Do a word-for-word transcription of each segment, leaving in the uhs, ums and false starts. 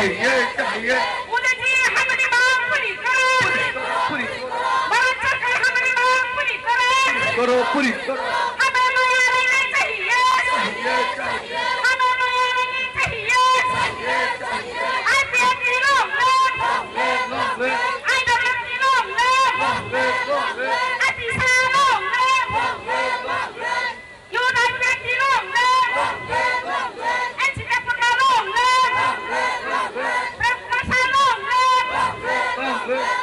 चाहिए, चाहिए। मोदी जी हमारी मांग पूरी करो। पूरी करो, पूरी करो। भारत सरकार हमारी मांग पूरी करो। पूरी करो, पूरी करो। हमें नया रेलवे चाहिए। चाहिए, चाहिए। हमें नया रेलवे चाहिए। चाहिए, चाहिए। IPFT long live। Long live, long live। IWT long live। Long live, long live। Atisha long live। Long live, long live। United long live। Long live, long live। NCP long live। Long live, long live। Prem Prasad long live। Long live, long live।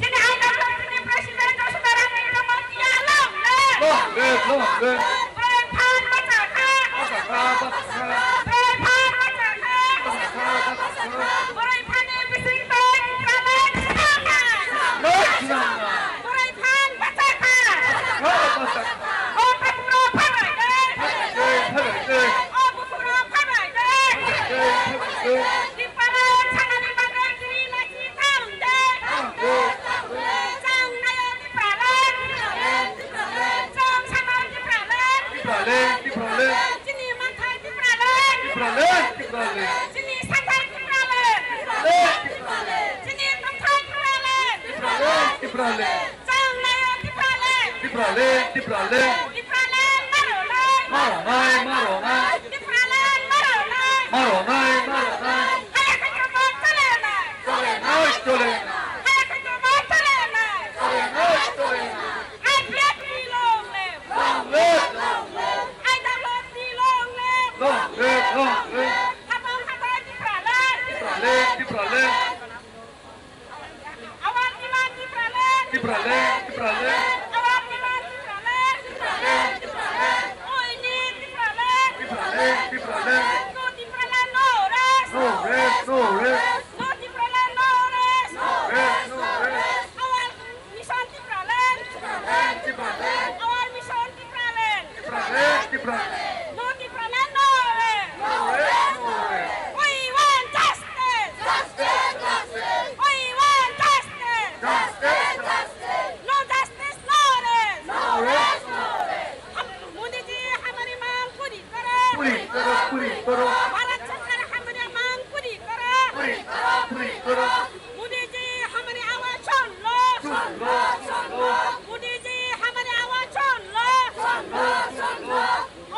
Chini Aidablo chini President Josodha Rani Ramatia long live. Long live, long live. Boroi phan bacha kha. Bacha kha, bacha kha. Boroi phan bacha kha. Bacha kha, bacha kha. Boroi phan ni bising twi Tipraland swnamnai. Swnamnai, swnamnai. Boroi phan bacha kha. Bacha kha, bacha kha. O Tripura phabai de. Phabai de, phabai de. O Tripura phabai de. Phabai de, phabai de. Tipraland sanani bagwi chini lachi thang de. Thang de, thang de. Chwng naio Tipraland. Chwng sanai Tipraland. Tipraland, Tipraland. Chini manthai Tipraland. Tipraland, Tipraland. Chini sathai Tipraland. Tipraland, Tipraland. Chini tongthai Tipraland. Tipraland, Tipraland. Chwng naio Tipraland. Tipraland, Tipraland. Tipraland ma rwnai. Ma rwnai, ma rwnai. Tipraland ma rwnai. Ma rwnai, ma rwnai. Haya khaito ma chole nai. Chole nai, chole nai. Haya khaito ma chole nai. Chole nai, chole nai. Aidablo long live. Long live, long live. Aidablo long live. Long live, long live. Habang habai Tipraland. Tipraland, Tipraland. Our demand Tipraland. Tipraland, Tipraland. Our demand Tipraland. Tipraland, Tipraland. We need Tipraland. Tipraland, Tipraland. No Tipraland, no rest. No rest, no rest. No Tipraland, no rest. No rest, no rest. Our mission Tipraland. Tipraland, Tipraland. Our mission Tipraland. Tipraland, Tipraland. No Tipraland, no rest. No rest, no rest. We want justice. Justice, justice. We want justice. Justice, justice. No justice, no rest. No rest, no rest. हम, मोदी जी हमारी मांग पूरी करो। पूरी करो, पूरी करो। भारत सरकार हमारी मांग पूरी करो। पूरी करो, पूरी करो। मोदी जी हमारी आवाज सुन लो। सुन लो, सुन लो। मोदी जी हमारी आवाज सुन लो। सुन लो, सुन लो।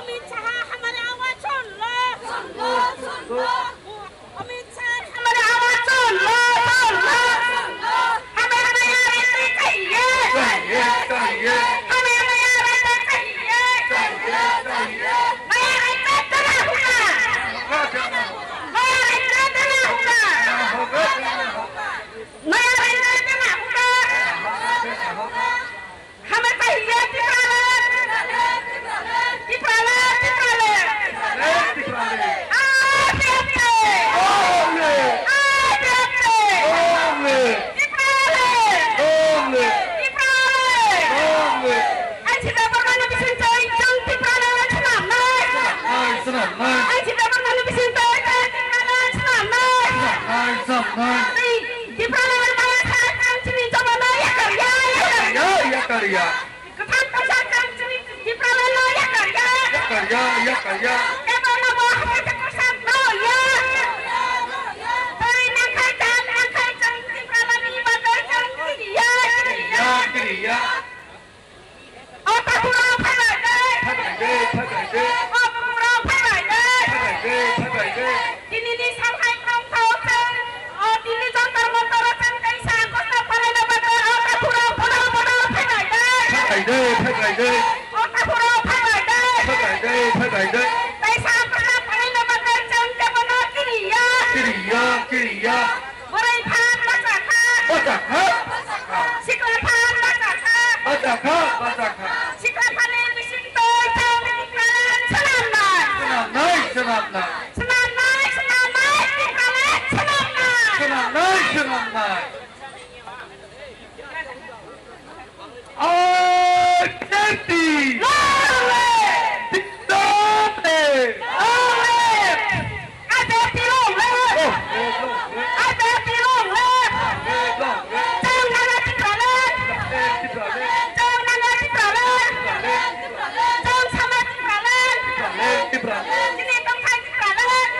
अमित शाह हमारी आवाज सुन लो। सुन लो, सुन लो। अमित शाह हमारी आवाज सुन लो, सुन लो। हमें नया रेलवे चाहिए। चाहिए, चाहिए। हमें नया रेलवे चाहिए। चाहिए, चाहिए। नया रेलवे देना होगा। होगा, देना होगा। नया रेलवे देना होगा। देना होगा, देना होगा। नया रेलवे देना होगा। देना होगा, देना होगा। हमें चाहिए Tipraland। Tipraland, Tipraland। Tipraland, Tipraland। आज देखते। आज देखते। आज देखते। Tipraland। Tipraland। Ang sida bormani bising twi chwng Tipraland swnamnai. Swnamnai, swnamnai. Ang sida bormani bising twi chwng Tipraland swnamnai. Swnamnai, swnamnai. Tei Tipraland maya kha chwng chini jobano yakarya, yakarya. Yakarya, yakarya. Kwthang kaisa chwng chini Tipraland no yakarya. Yakarya, yakarya. Kebo no bo habai se kwcham no ya. Tei nangkhai dan nangkhai chwng Tipraland ni bagwi chwng kiriya. Kiriya, kiriya. O takhuk rok phaibai de. Phaibai de, phaibai de. O bukhuk rok phaibai de. Phaibai de, phaibai de. Tini ni sal hai khoroksa o chwng, o Delhi Jantar Mantar o chwng kaisa kosto phalai na bagwi o takhuk rok bono bono phaibai de. Phaibai de, phaibai de. O takhuk rok phaibai de. Phaibai de, phaibai de. Kaisa kosto phalai na bagwi chwng kebo no kiriya. Kiriya, kiriya. Boroi phan bacha kha. Bacha kha. Sikla phan bacha kha. Bacha kha, bacha kha. Sikla phan ni bising twi chwng Tipraland swnamnai. Swnamnai, swnamnai. Swnamnai, swnamnai, Tipraland swnamnai. Swnamnai, swnamnai. R J P! Long live! Long live! Long live! R J P long live! Long live, long live! R J P long live! Long live, long live! Chwng nangya Tipraland! Tipraland! Chwng nangya Tipraland! Tipraland! Chwng sama Tipraland! Tipraland, Tipraland! Chini tongthai Tipraland!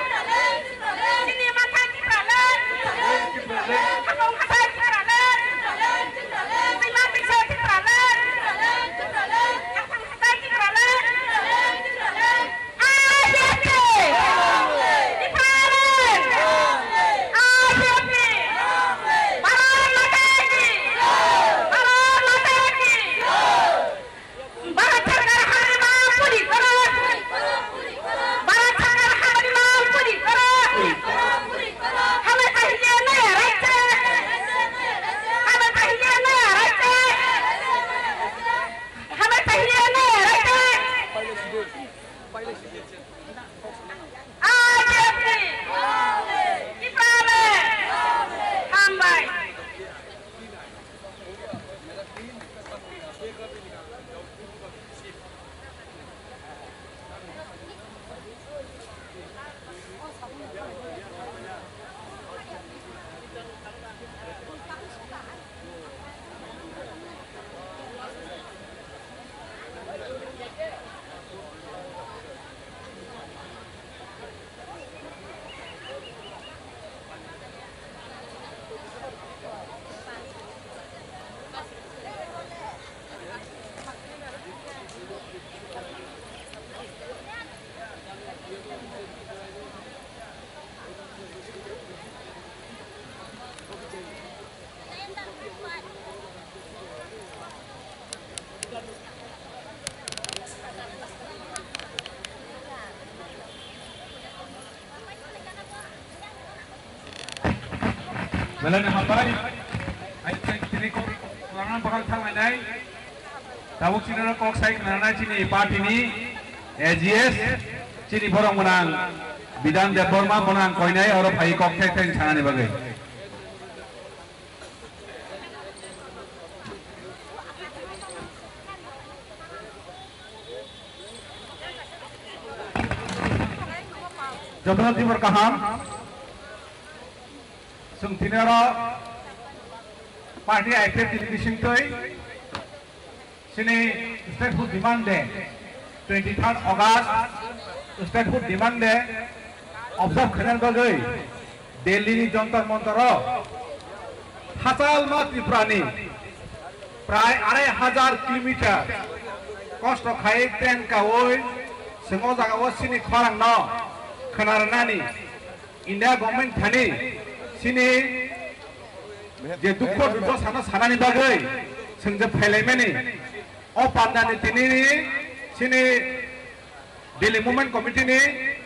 Belai no hambai. Ai, tini kok, kwbangma borok thanglainai. Tabuk chini oro kok sai khna nai chini party ni A G S, chini borok mwnang Bidhan Debbarma mwnang koinai oro phai kok thai thai sanani bagwi. Jotono tibor kaham. Chwng tini oro party I P F ni bisingtwi chini statehood demand day, twenty third August statehood demand day observe khaina bagwi Delhi ni Jantar Mantar o hachal ma Tripura ni prai arai hajar kilometer kosto khai train kaui chwng o jaga o chini khorang no khwna rwnani India government thani chini je dukho durjo sana sanani bagwi chwng je phailaimani o pandani tini chini Delhi Movement Committee ni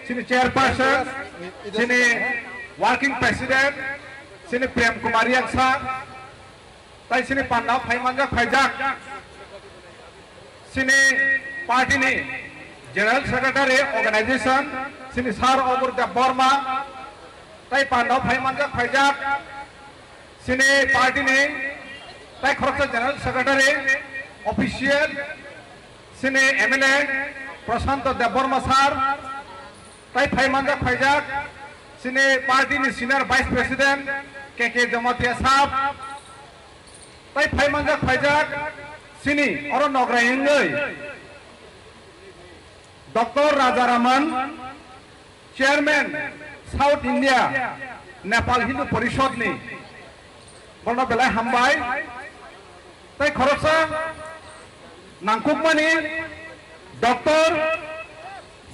chini chairperson, chini working president, chini Prem Kumar Riang sir, tai chini panda phai manjak phaijak, chini party ni general secretary organization, chini sir Obur Debbarma, tai panda phai manjak phaijak, chini party ni tai khoroksa general secretary, official, chini M L A Prashanto Debbarma sir, tai phai manjak phaijak, chini party ni senior vice president K K Jamatia sir, tai phai manjak phaijak, chini oro nograi wngwi Doctor Rajaraman, Chairman South India Nepal Hindu Parishad ni, bono belai hambai. Tai khoroksa nangkukmani Doctor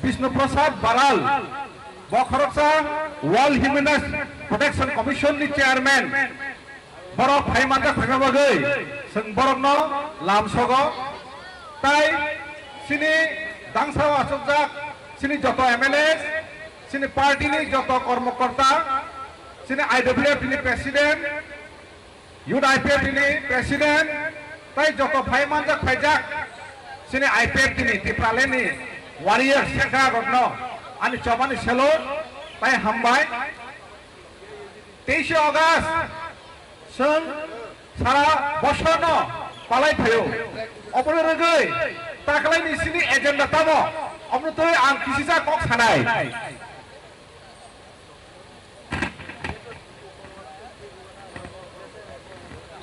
Bishnu Prasad Baral, bo khoroksa World Human Rights Protection Commission ni Chairman, borok phai manjak phaima bagwi chwng borokno lamsogo. Tai chini dangsa achukjak chini joto M L A, chini party ni joto kormokorta, chini I W F ni president, Youth I P F ni president, tai joto phai manjak phaijak chini I P F ni Tipraland ni warrior sekha rokno ani chobani selo tai hambai. Teishe August, chwng sara bosor no palai phaio. Oboni rwgwi taklai ni sini agenda tamo? Oboni twi ang kisisa kok sanai.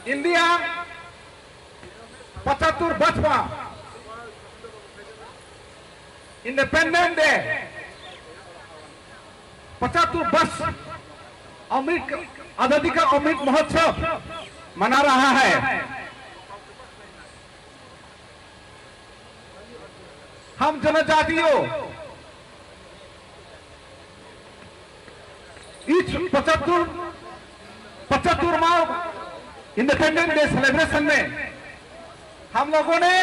India pachhattur bachwa Independent Day, पचहत्तर वर्ष अमृत, आज़ादी का अमृत महोत्सव मना रहा है। हम जनजातियों इस पचहत्तर, पचहत्तरवां इंडिपेंडेंस डे सेलिब्रेशन में हम लोगों ने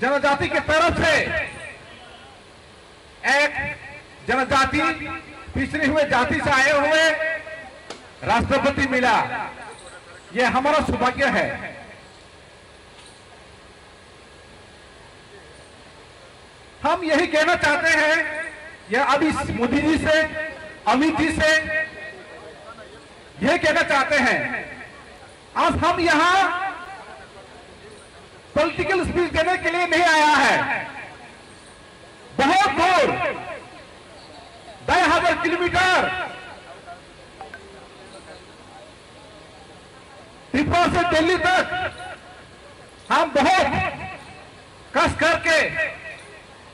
जनजाति की तरफ से एक जनजाति, पिछड़ी हुए जाति से आए हुए राष्ट्रपति मिला, ये हमारा सौभाग्य है। हम यही कहना चाहते हैं, यह अभी मोदी जी से, अमित जी से यह कहना चाहते हैं, आज हम यहाँ पॉलिटिकल स्पीच देने के लिए नहीं आया है। बहुत दूर, ढाई हजार किलोमीटर त्रिपुरा से दिल्ली तक हम बहुत कष्ट करके,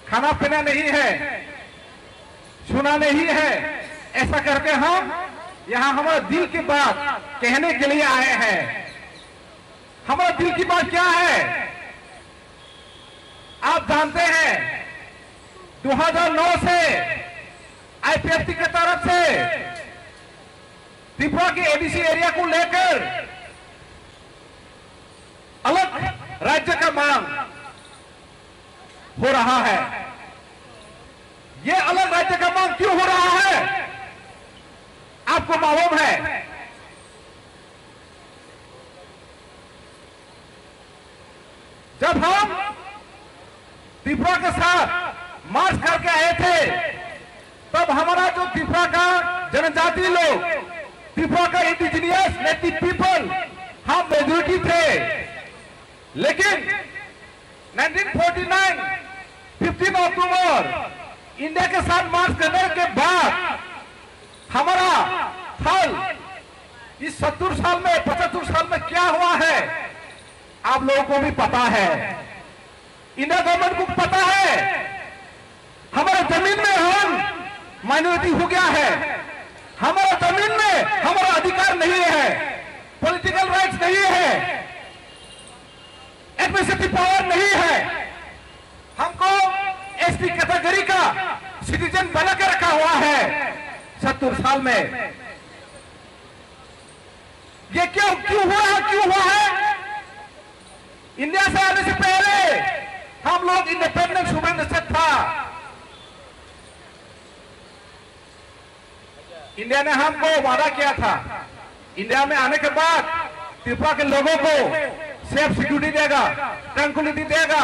खाना पीना नहीं है, सोना नहीं है, ऐसा करके हम यहाँ हमारा दिल की बात कहने के लिए आए हैं। हमारा दिल की बात क्या है? आप जानते हैं, दो हज़ार नौ से आईपीएफटी के तरफ से त्रिपुरा के एडीसी एरिया को लेकर अलग राज्य का मांग हो रहा है। ये अलग राज्य का मांग क्यों हो रहा है, आपको मालूम है? जब हम त्रिपुरा के साथ मार्च करके आए थे, तब हमारा जो त्रिपुरा का जनजाति लोग, त्रिपुरा का इंडिजिनियस नेटिव पीपल, हम मेजोरिटी थे। लेकिन नाइनटीन फ़ोर्टी नाइन, फ़िफ़्टीन अक्टूबर इंडिया के साथ मार्च करने के बाद हमारा हाल इस सत्तर साल में, पचहत्तर साल में क्या हुआ है, आप लोगों को भी पता है, इंडिया गवर्नमेंट को पता है। हमारा जमीन में हम माइनॉरिटी हो गया है, हमारा जमीन में हमारा अधिकार नहीं है, पॉलिटिकल राइट्स नहीं है, एडमिनिस्ट्रेटिव पावर नहीं है। हमको एसटी कैटेगरी का सिटीजन बना के रखा हुआ है सत्तर साल में। ये क्यों, क्यों हुआ है, क्यों हुआ है? इंडिया से आने से पहले हम लोग इंडिपेंडेंट सुवरेन स्टेट था। इंडिया ने हमको वादा किया था, इंडिया में आने के बाद त्रिपुरा के लोगों को सेफ सिक्योरिटी देगा, ट्रैंक्विलिटी देगा,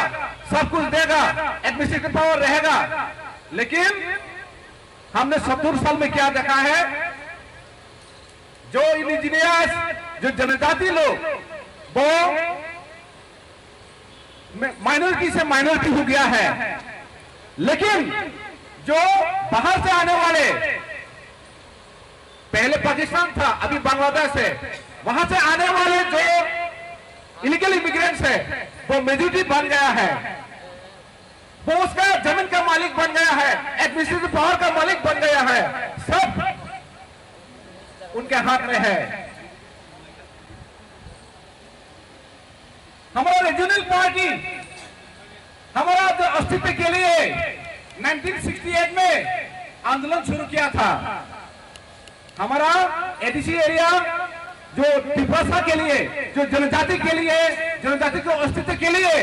सब कुछ देगा, एडमिनिस्ट्रेटिव पावर रहेगा। लेकिन हमने सत्तर साल में क्या देखा है? जो इंडिजिनियस, जो जनजाति लोग, वो माइनॉरिटी से माइनॉरिटी हो गया है। लेकिन जो बाहर से आने वाले, पहले पाकिस्तान था, अभी बांग्लादेश है, वहां से आने वाले जो इलीगल इमिग्रेंट्स है, वो मेजोरिटी बन गया है। वो उसका जमीन का मालिक बन गया है, एडमिनिस्ट्रेटिव पावर का मालिक बन गया है, सब उनके हाथ में है। हमारा रीजनल पार्टी हमारा जो अस्तित्व के लिए नाइनटीन सिक्सटी एट में आंदोलन शुरू किया था। हमारा एडीसी एरिया जो तिप्रासा के लिए, जो जनजाति के लिए, जनजाति के अस्तित्व के लिए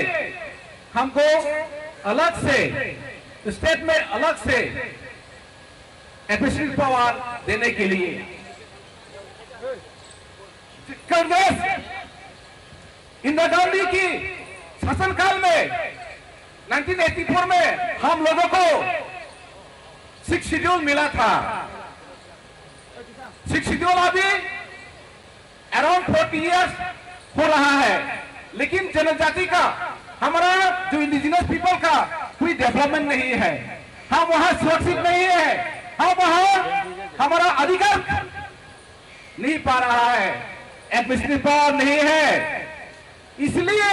हमको अलग से, स्टेट में अलग से एडमिनिस्ट्रेटिव पावर देने के लिए कांग्रेस, इंदिरा गांधी की शासनकाल में नाइनटीन एटी फ़ोर में हम लोगों को सिक्स शेड्यूल मिला था। सिक्स शेड्यूल अभी अराउंड फ़ोर्टी ईयर्स हो रहा है, लेकिन जनजाति का, हमारा जो इंडिजिनस पीपल का कोई डेवलपमेंट नहीं है। हम वहाँ सुरक्षित नहीं है, हम वहाँ हमारा अधिकार नहीं पा रहा है, एडमिनिस्ट्रेटिव पावर नहीं है। इसलिए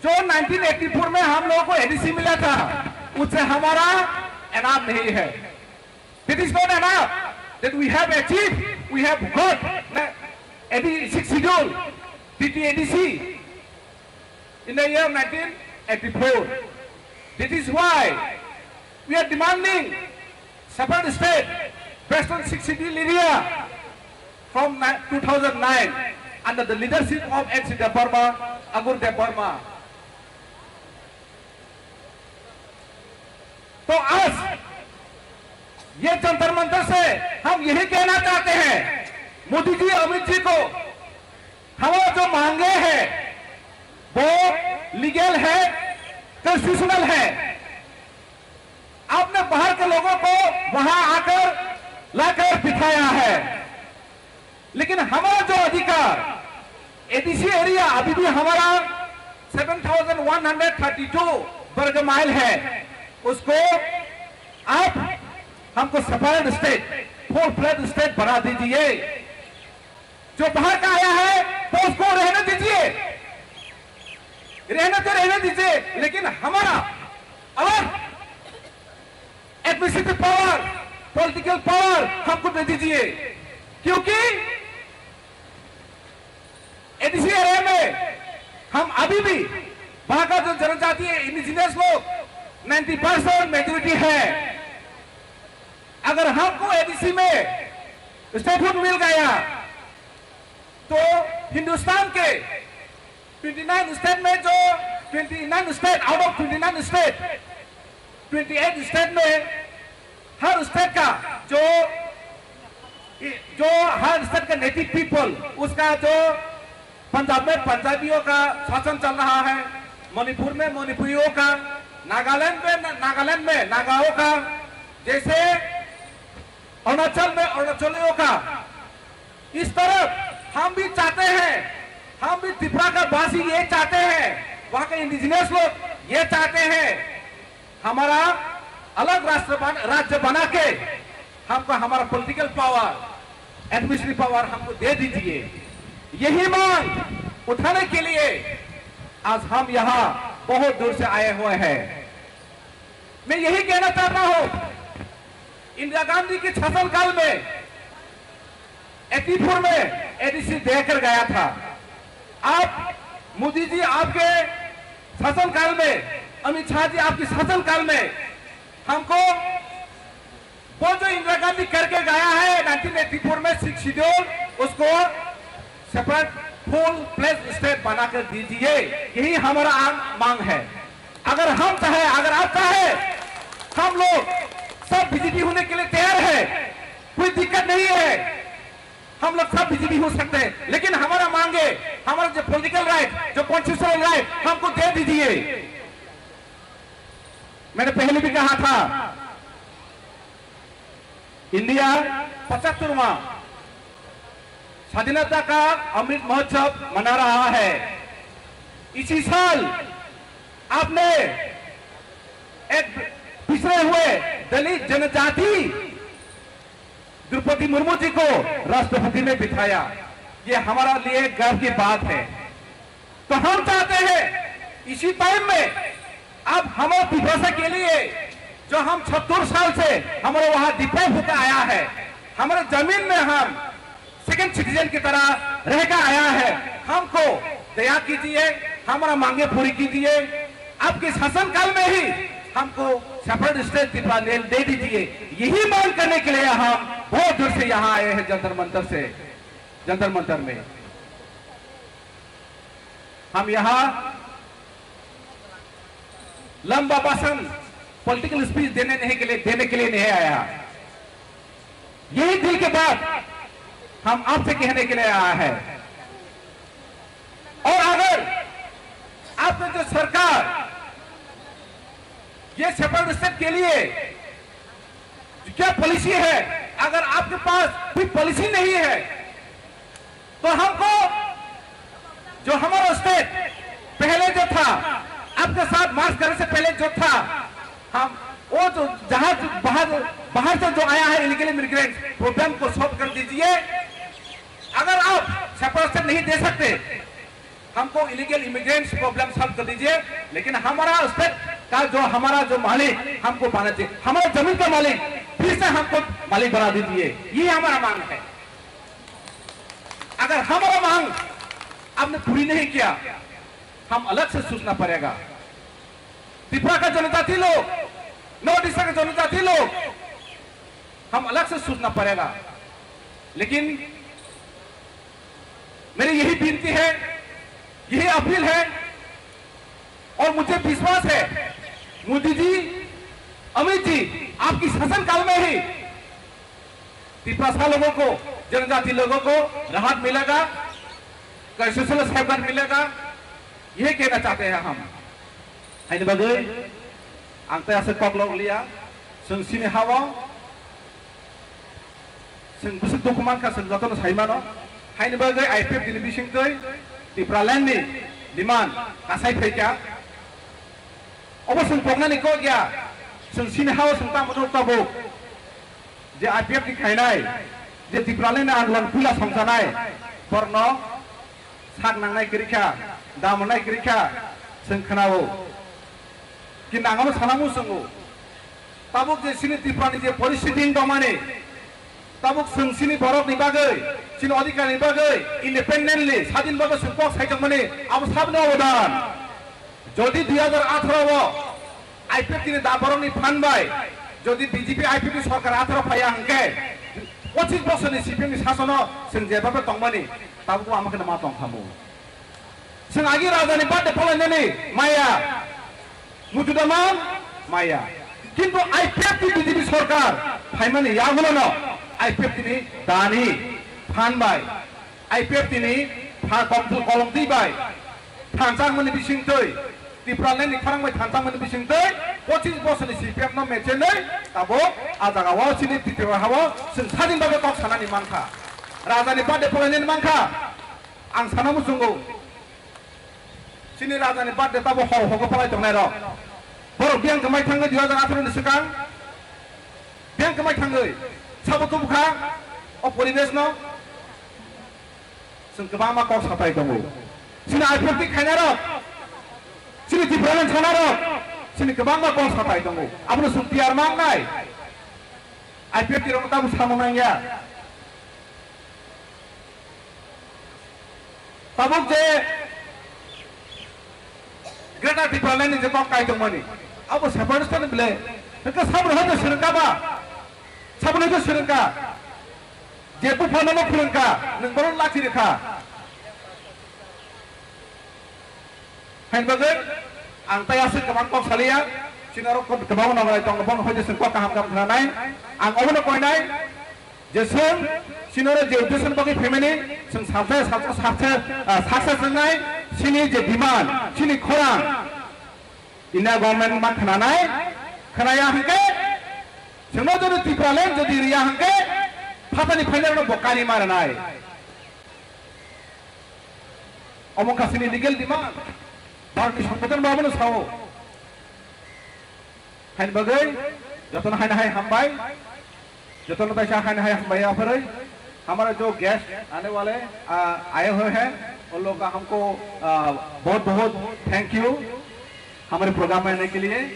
जो नाइनटीन एटी फ़ोर में हम लोगों को एडीसी मिला था, उससे हमारा एनाफ नहीं है। That is not enough that we have achieved, we have got the eighty-six schedule, T T A D C in the year nineteen eighty-four. That is why we are demanding separate state based on six schedule area from ni-, two thousand nine under the leadership of N C Debbarma, Agur Debbarma. तो आज ये जंतर मंतर से हम यही कहना चाहते हैं, मोदी जी, अमित जी को, हमारा जो मांगे हैं वो लीगल है, कॉन्स्टिट्यूशनल है। आपने बाहर के लोगों को वहां आकर लाकर बिठाया है, लेकिन हमारा जो अधिकार, एडीसी एरिया अभी भी हमारा seven thousand one hundred thirty two वर्ग माइल है, उसको आप हमको separate state, full fledge state बना दीजिए। जो बाहर का आया है, वो उसको रहने दीजिए, रहने तो रहने दीजिए, लेकिन हमारा अलग एडमिनिस्ट्रेटिव पावर, पॉलिटिकल पावर हमको दे दीजिए, क्योंकि एडीसी एरिया में हम अभी भी वहां का जो जनजाति है, इंडिजिनस लोग नाइंटी परसेंट मेजोरिटी है। अगर हमको एडीसी में स्टेटहुड मिल गया तो हिंदुस्तान के ट्वेंटी नाइन स्टेट में जो twenty nine state, out of twenty nine state, twenty eight state में हर स्टेट का जो, जो हर स्टेट का नेटिव पीपल, उसका जो पंजाब में पंजाबियों का शासन चल रहा है, मणिपुर में मणिपुरियों का, नागालैंड में नागालैंड में नागाओं का, जैसे अरुणाचल में अरुणाचलियों का, इस तरफ हम भी चाहते हैं, हम भी त्रिपुरा का वासी ये चाहते हैं, वहाँ के इंडिजिनस लोग ये चाहते हैं, हमारा अलग राष्ट्र बन, राज्य बना के हमको हमारा पॉलिटिकल पावर, एडमिनिस्ट्रेटिव पावर हमको दे दीजिए। यही मांग उठाने के लिए आज हम यहाँ बहुत दूर से आए हुए हैं। मैं यही कहना चाहता हूँ, इंदिरा गांधी के शासनकाल में एटी फोर में एडीसी देकर गया था। आप मोदी जी, आपके शासनकाल में, अमित शाह जी, आपके शासनकाल में हमको वो जो इंदिरा गांधी करके गया है नाइनटीन एटी फोर में सिक्स शेड्यूल, उसको सेपरेट फुल फ्लेज स्टेट बनाकर दीजिए, यही हमारा आंग-, मांग है। अगर हम चाहे, अगर आप चाहे, हम लोग सब बीजेपी होने के लिए तैयार है, कोई दिक्कत नहीं है। हम लोग सब बीजेपी हो सकते हैं, लेकिन हमारा मांगे, हमारा जो पॉलिटिकल राइट, जो कॉन्स्टिट्यूशनल राइट, हमको दे दीजिए। मैंने पहले भी कहा था, इंडिया पचहत्तरवां स्वाधीनता का अमृत महोत्सव मना रहा है। इसी साल आपने एक पिछड़े हुए दलित जनजाति द्रौपदी मुर्मू जी को राष्ट्रपति में बिठाया, ये हमारा लिए गर्व की बात है। तो हम चाहते हैं इसी टाइम में अब हमारे तिप्रसा के लिए, जो हम सत्तर साल से हमारे वहाँ डिप्राइव होकर आया है, हमारे जमीन में हम सेकंड सिटीजन की तरह रहकर आया है, हमको दया कीजिए, हमारा मांगे पूरी कीजिए। आपके शासनकाल में ही हमको सेपरेट स्टेट तिप्रसा दे दीजिए। यही मांग करने के लिए हम बहुत दूर से यहाँ आए हैं, जंतर मंतर से, जंतर मंतर में। हम यहाँ लंबा भाषण, पॉलिटिकल स्पीच देने नहीं के लिए, देने के लिए नहीं आया। यही दिल के बात हम आपसे कहने के लिए आया है। और अगर आपने जो सरकार ये सेपरेट स्टेट के लिए क्या पॉलिसी है, अगर आपके पास कोई पॉलिसी नहीं है, तो हमको जो हमारा स्टेट पहले जो था, आपके साथ मार्च करने से पहले जो था, हम वो जो जहाज बाहर, बाहर से जो आया है इलीगल इमिग्रेंट, प्रॉब्लम को सॉल्व कर दीजिए। अगर आप सेपरेशन नहीं दे सकते, हमको इलीगल इमिग्रेंट्स प्रॉब्लम सॉल्व कर दीजिए, लेकिन हमारा स्टेट का जो, हमारा जो मालिक हमको पाना चाहिए, हमारा जमीन का मालिक फिर से हमको मालिक बना दीजिए, ये हमारा मांग है। अगर हमारा मांग आपने पूरी नहीं किया, हम अलग से सोचना पड़ेगा। त्रिपुरा का जनजाति लोग, नॉर्थ ईस्ट का जनजाति लोग, हम अलग से सोचना पड़ेगा। लेकिन मेरी यही विनती है, यही अपील है, और मुझे विश्वास है मोदी जी, अमित जी, आपकी शासनकाल में ही तिपरासा लोगों को, जनजाति लोगों को राहत मिलेगा, कॉन्स्टिट्यूशनल सेफगार्ड मिलेगा, ये कहना चाहते हैं हम। Haini bagwi ang tei aswk kok lok liya, chwng chini ha-o chwng bwswk dukhu mankha, chwng jotono sai mano. Haini bagwi I P F T ni bisingtwi Tipraland ni demand kasai phaikha. Obo chwng koknani kok ya, chwng sini hao chwng tamo nuk tabuk. Je I P F T khainai, je Tipraland ni andolon puila songchanai, borno sak nangnai kwrwikha, da mannai kwrwikha, chwng khwnao. Kintu ang abo sana muchungo. Tabuk je chini Tripura ni je poristiti wng tongmani, tabuk chwng chini borok ni bagwi, chini adhikar ni bagwi, independently, sadin bagwi chwng kok saijak mani, abo sabni obodan. Jodi dui hajar atharo o I P F T ni da borok ni phan bai, jodi B J P I P F T sorkar atharo phaiya hwnkhe, pochis bosor ni C P M ni sasono chwng jeba tongmani, tabuk bo ama kheno ma tong khamu. Chwng agi raja ni birthday polainani maya, mujuda man maya. Kintu I P F T B J P sorkar phaimani yagulono I P F T ni dani phan bai, I P F T ni pha-, kol-, kolomtwi bai thansa wngmani bisingtwi, Tipraland ni khorang bai thansa wngmani bisingtwi, pochis bosor ni C P M no mechenwi tabuk a jaga o chini Tripura ha o chwng sadin bagwi kok sanani mankha. Raja ni birthday polainani mankha. Ang sana muchungo, chini raja ni birthday tabo hor hogo palai tongnai rok. Borok biyang kwmai thangwi dui hajar atharo ni swkang, biyang kwmai thangwi sabo tubukha o poribesh no. Chwng kwbangma kok satai tongo. Chini I P F T khainai rok, chini Tipraland sanai rok, chini kwbangma kok satai tongo. Abono chwng tiyar mangnai. I P F T rok tabo samung nangya. Tabuk je Greater Tipraland ni je kok kai tongmani, abo separatist ni bele, hwnkhe saboni hoito swrwngkha ba? Saboni hoito swrwngkha? Je buphano no phwrwngkha, nwng bono lachi rwkha. Hain bagwi ang tai aswk kwbang kok saliya, chini oro kwbangma nokrai tongo, bono hoite chwng kok kaham kaham khnanai. Ang obono koinai je chwng chini oro je uddesho ni bagwi phaimani, chwng sabse, sabse, sabse, ah, success wngnai, chini je demand, chini khorang, India government ma khnanai, khnaya hwnkhe, chwngno jodi Tipraland jodi riya hwnkhe, phatani phainairokno bo kari ma rwnai. Omo wngkha chini legal demand. Bharatni Songbidan bo abono sao. Haini bagwi jotono haino hai hambai. Jotono taisa haino hai hambai apharwi. हमारा जो गेस्ट आने वाले, आ, आए हुए हैं, उन लोग का हमको, आ, बहुत बहुत thank you हमारे प्रोग्राम में आने के लिए।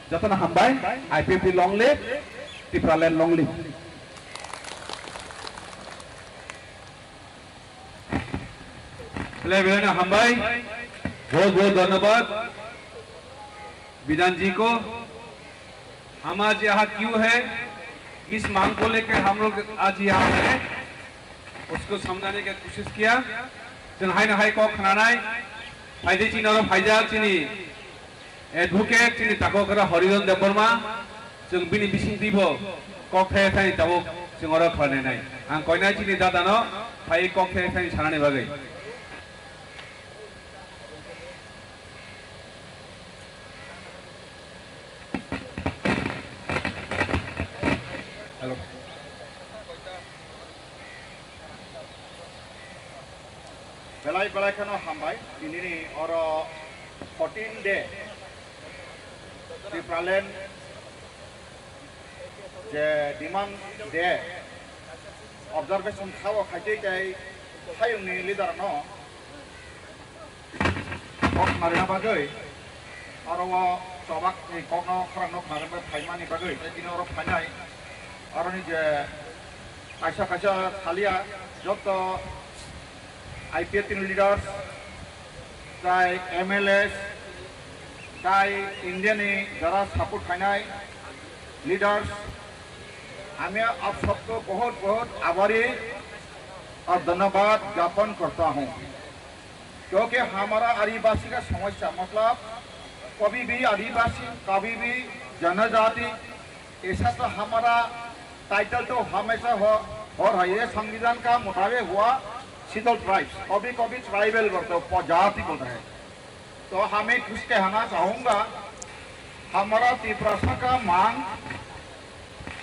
Jotono hambai, I P F T long live, Tipraland long live. Belai belai no hambai, बहुत बहुत धन्यवाद विधान जी को। हम आज यहाँ क्यों है, किस मांग को लेकर हम लोग आज यहाँ है, उसको समझाने का कोशिश किया। Chwng haino hai kok khnanai, phaidi chini oro phaijak chini Advocate chini takhuk khe Horiron Debbarma, chwng bini bisingtwi bo kok the thani tabuk chwng oro khlainai. Ang koinai chini dadano phai kok the thani sanani bagwi. Hello. Belai belai kheno hambai, tinini oro fourteen day Tipraland je demand day observation khao khaitwi tei hayungni leader no kok narina bagwi, aro o chobak ni kok no khorang no narina phaimani bagwi tei tini oro phainai. Aroni je kaisa kaisa salia joto I P F T ni leaders, tai M L As, tai India ni jara support khainai leaders, hame aap sabko bahut bahut abhari aur dhanyabad jnapon karta hoon. क्योंकि हमारा आदिवासी का समस्या, मतलब, कभी भी आदिवासी, कभी भी जनजाति, ऐसा तो हमारा टाइटल तो हमेशा हो, हो रहा है, ये संविधान का मुताबिक हुआ, शेड्यूल ट्राइब्स, कभी कभी ट्राइबल बोलते हैं, उपजाति बोलते हैं। तो हमें कुछ कहना चाहूँगा, हमारा तिपरासा का मांग,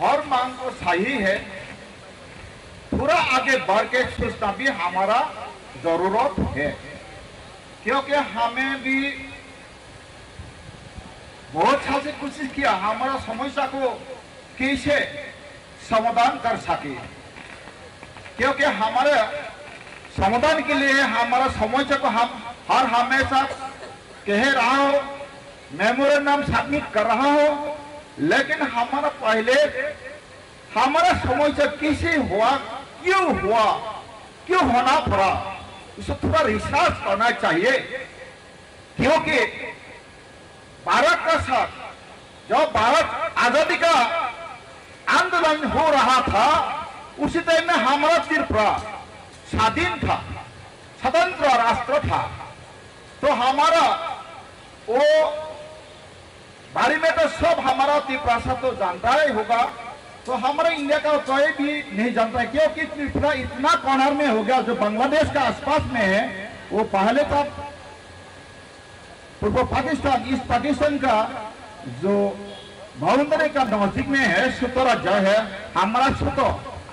हर मांग तो सही है, थोड़ा आगे बढ़ के सोचना भी हमारा जरूरत है। क्योंकि हमें भी बहुत साल से कोशिश किया, हमारा समस्या को कैसे समाधान कर सके, क्योंकि हमारे समाधान के लिए हमारा समस्या को हम हर हमेशा कह रहा हो, मेमोरेंडम सबमिट कर रहा हो, लेकिन हमारा पहले हमारा समस्या कैसे हुआ, क्यों हुआ, क्यों होना पड़ा, उसे थोड़ा रिसर्च करना चाहिए। क्योंकि भारत का साथ, जब भारत आजादी का आंदोलन हो रहा था, उसी टाइम में हमारा त्रिपुरा स्वाधीन था, स्वतंत्र राष्ट्र था। तो हमारा वो बारे में तो सब हमारा तिप्रासा तो जानता ही होगा। तो हमारा इंडिया का कोई भी नहीं जानता है, क्योंकि त्रिपुरा इतना कॉर्नर में हो गया, जो बांग्लादेश का आसपास में है। वो पहले तो पूर्व पाकिस्तान, ईस्ट पाकिस्तान का जो बाउंड्री का नजदीक में है, छोटा राज्य है हमारा, छोटा।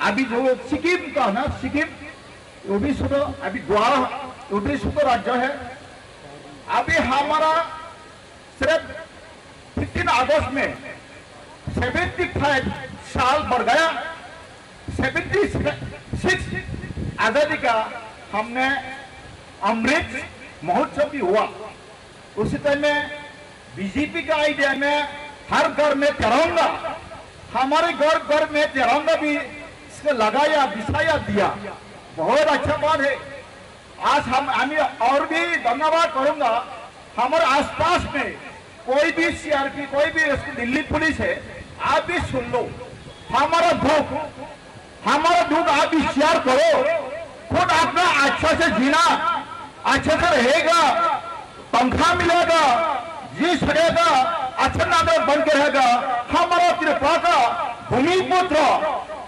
अभी जो सिक्किम का ना, सिक्किम, वो भी छोटा, अभी गोवा, वो भी छोटा राज्य है। अभी हमारा सिर्फ फिफ्टीन अगस्त में सेवेंटी फ़ाइव साल भर गया, सेवेंटी सिक्स आज़ादी का हमने अमृत महोत्सव भी हुआ। उसी टाइम में बीजेपी का आइडिया में हर घर में तिरंगा, हमारे घर घर में तिरंगा भी इसको लगाया, बिछाया दिया, बहुत अच्छा बात है। आज हम, আমি और भी धन्यवाद करूंगा। हमारे आसपास में कोई भी सीआरपी, कोई भी इसको दिल्ली पुलिस है, आप भी सुन लो हमारा दुख, हमारा दुख आप भी शेयर करो। खुद अपना अच्छा से जीना, अच्छा से रहेगा, तनख्वाह मिलेगा, जी सकेगा, अच्छा नागरिक बन के रहेगा। हमारा त्रिपुरा का भूमिपुत्र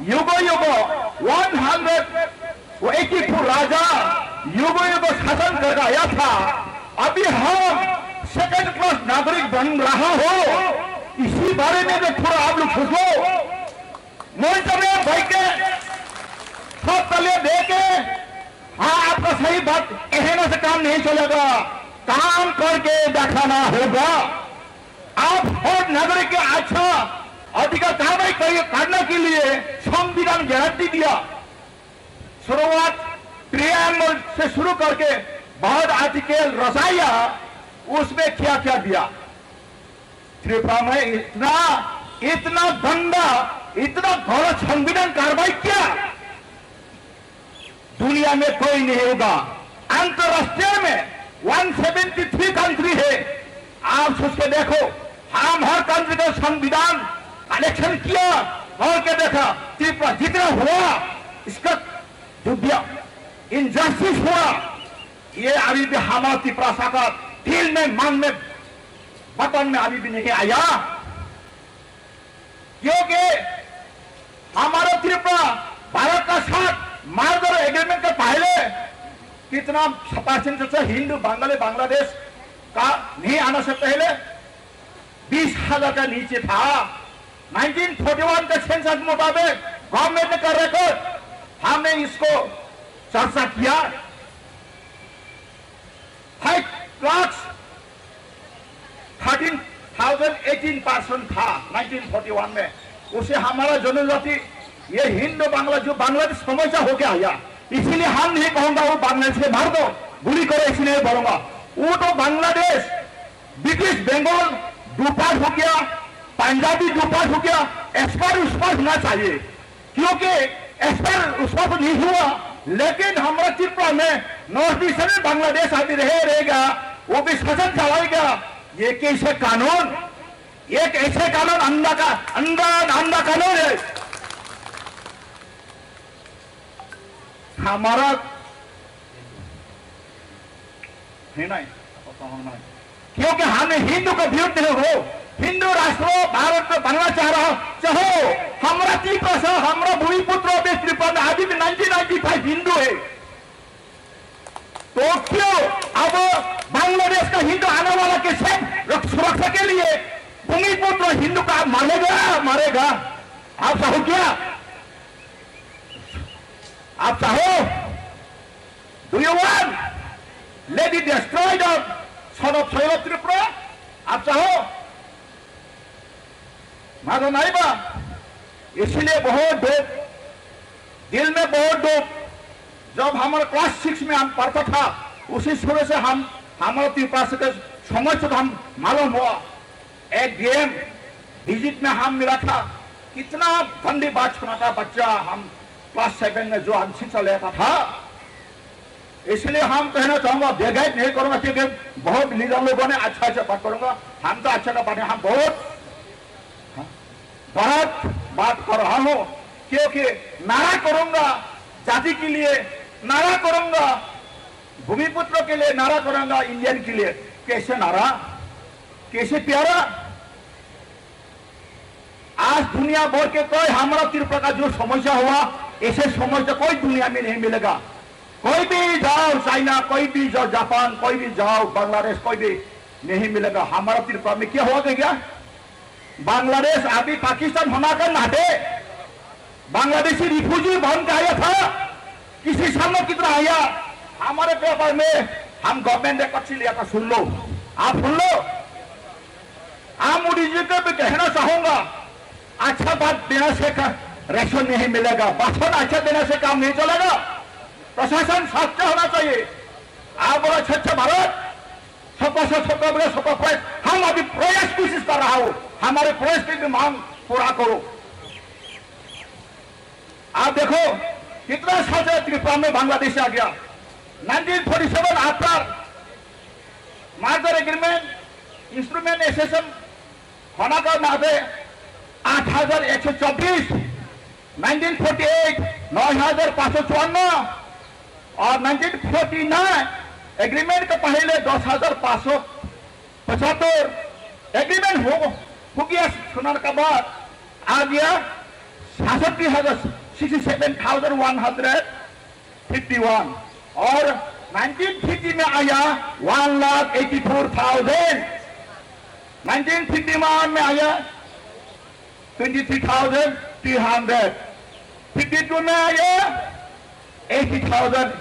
युगो युगो वन हंड्रेड वो एक ही फुल राजा युगों युगों शासन कर आया था। अभी हम सेकंड क्लास नागरिक बन रहा हो, इसी बारे में भी थोड़ा आप लोग सोचो। मंच में बैठ के सब तालियां दे के, हाँ, आपका सही बात कहने से काम नहीं चलेगा, काम करके दिखाना होगा। आप हर नागरिक के अच्छा अधिकार कार्रवाई करिए, करने के लिए संविधान गारंटी दिया। शुरुआत प्रियम्बल से शुरू करके बहुत आर्टिकल रचाया, उसमें क्या क्या दिया? त्रिपुरा में इतना, इतना गंदा, इतना गलत संविधान कार्रवाई किया, दुनिया में कोई नहीं होगा। अंतर्राष्ट्रीय में वन सेवेंटी थ्री कंट्री है, आप सोच के देखो, हम हर कंट्री का संविधान कलेक्शन किया, और के देखा, त्रिपुरा जितना हुआ, इसका जो दिया, इनजस्टिस हुआ, ये अभी भी हमारा तिप्रासा का दिल में, मन में, वतन में अभी भी नहीं आया। क्योंकि हमारा त्रिपुरा भारत का साथ मर्जर एग्रीमेंट के पहले कितना परसेंट से हिंदू बंगाली बांग्लादेश का नहीं आना से पहले बीस हज़ार का नीचे था। नाइनटीन फ़ोर्टी वन का सेंसस मुताबिक गवर्नमेंट का रिकॉर्ड, हमने इसको चर्चा किया। Five lakh thirteen thousand eighteen person था नाइनटीन फ़ोर्टी वन में। उसे हमारा जनजाति, ये हिंदू बांग्ला, जो बांग्लादेश समस्या हो गया है, इसीलिए हम नहीं कहूंगा वो बांग्लादेश में मार दो, गुली करो, ऐसे नहीं बोलूंगा। वो तो बांग्लादेश, ब्रिटिश बंगाल दो पार्ट हो गया, पंजाबी दो पार्ट हो गया, एक्सपर्ट उस पार्ट होना चाहिए। क्योंकि एक्सपायर उसका तो नहीं हुआ, लेकिन हमारा त्रिपुरा में नॉर्थ ईस्ट में बांग्लादेश अभी रहे रहेगा, वो भी शासन चलाएगा। ये कैसे कानून, ये कैसे कानून अंधा का, अंधा, अंधा कानून है। हमारा है नहीं। क्योंकि हमें हिंदू का विरुद्ध नहीं हो, हिंदू राष्ट्र भारत में बनना चाह रहा, चाहो हमारा तिप्रासा, हमारा भूमिपुत्र भी त्रिपुरा में अभी भी नाइनटीन नाइनटी फ़ाइव हिंदू है। तो क्यों अब बांग्लादेश का हिंदू आने वाला के सब रक्ष-, सुरक्षा के लिए भूमिपुत्र हिंदू का मारेगा, मारेगा? आप चाहो क्या? आप चाहो? Do you want? Let it destroy the son of Soil of Tripura. आप चाहो? मानो नहीं बा? इसीलिए बहुत दुख, दिल में बहुत दुख। जब हमारा क्लास सिक्स में हम पढ़ता था, उसी समय से हम, हमारा त्रिपास के समय से हम मालूम हुआ। एक डीएम विजिट में हम मिला था, कितना गंदी बात सुनाता बच्चा, हम क्लास सेवन में जो हम शिक्षा लेता था। इसलिए हम कहना चाहूंगा, बेगाइट नहीं करूंगा, क्योंकि बहुत लीडर लोगों ने अच्छा अच्छा बात करूंगा, हम तो अच्छा का बात नहीं, हम बहुत गलत बात कर रहा हूँ, क्योंकि नारा करूंगा जाति के लिए, नारा करूंगा भूमिपुत्र के लिए, नारा करूंगा इंडियन के लिए। कैसे नारा, कैसे प्यारा। आज दुनिया भर के कोई हमारा त्रिपुरा का जो समस्या हुआ, ऐसे समस्या कोई दुनिया में नहीं मिलेगा। कोई भी जाओ चाइना, कोई भी जाओ जापान, कोई भी जाओ बांग्लादेश, कोई भी नहीं मिलेगा। हमारा त्रिपुरा में क्या हुआ क्या? बांग्लादेश अभी पाकिस्तान होना का नाते बांग्लादेशी रिफ्यूजी बन के आया था। किसी सामने कितना आया, हमारे पेपर में हम गवर्नमेंट ने कच्ची लिया था, सुन लो, आप सुन लो। हम मोदी जी को भी कहना चाहूंगा, अच्छा बात देने से का राशन नहीं मिलेगा, भाषण अच्छा देने से काम नहीं चलेगा। प्रशासन सच्चा होना चाहिए। आप बोला स्वच्छ भारत, सबका साथ सबका विकास, सबका प्रयास। हम अभी प्रयास कोशिश कर रहा हूँ, हमारे प्रयास की भी मांग पूरा करो। आप देखो, कितना साल से त्रिपुरा में बांग्लादेश आ गया। Nineteen forty seven after merger agreement, instrument accession होना का नाते आठ हजार एक सौ चौबीस, नाइनटीन फोर्टी एट नौ हजार पाँच सौ चौवन्न और नाइनटीन फोर्टी नाइन एग्रीमेंट के पहले दस हजार पाँच सौ पचहत्तर एग्रीमेंट हो, हो गया, सुनाने का बाद आ गया छियासठ हजार, sixty seven thousand one hundred fifty one, और नाइनटीन फिफ्टी में आया one lakh eighty four thousand, nineteen fifty one में आया twenty three thousand three hundred, fifty two में आया एटी थाउजेंड,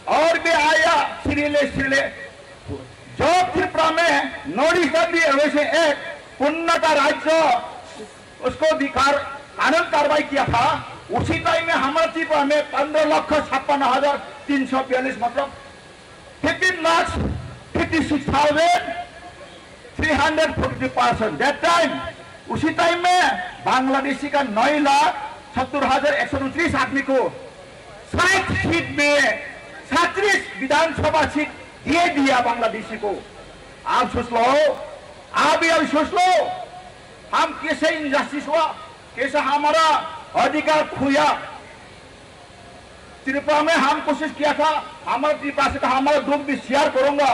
और भी आया सिरिले सिरिले। जो त्रिपुरा में नॉर्थ ईस्टर्न रिजर्वेशन एक्ट पूर्णता राज्य उसको अधिकार कानून कार्रवाई किया था, उसी टाइम में हमारा त्रिपुरा में पंद्रह लक्ष छप्पन हजार तीन सौ बयालीस, मतलब fifteen lakhs fifty six thousand three hundred forty three person that time। उसी टाइम में बांग्लादेशी का नौ लाख सत्तर हजार एक सौ उनतीस आदमी को साठ सीट में सैंतीस विधानसभा सीट दे दिया बांग्लादेशी को। आप सोच लो, आप भी अभी सोच लो, हम कैसे इनजस्टिस हुआ, कैसे हमारा अधिकार खोया। त्रिपुरा में हम कोशिश किया था, हमारा त्रिपुरा से कहा, हमारा दुख भी शेयर करूंगा।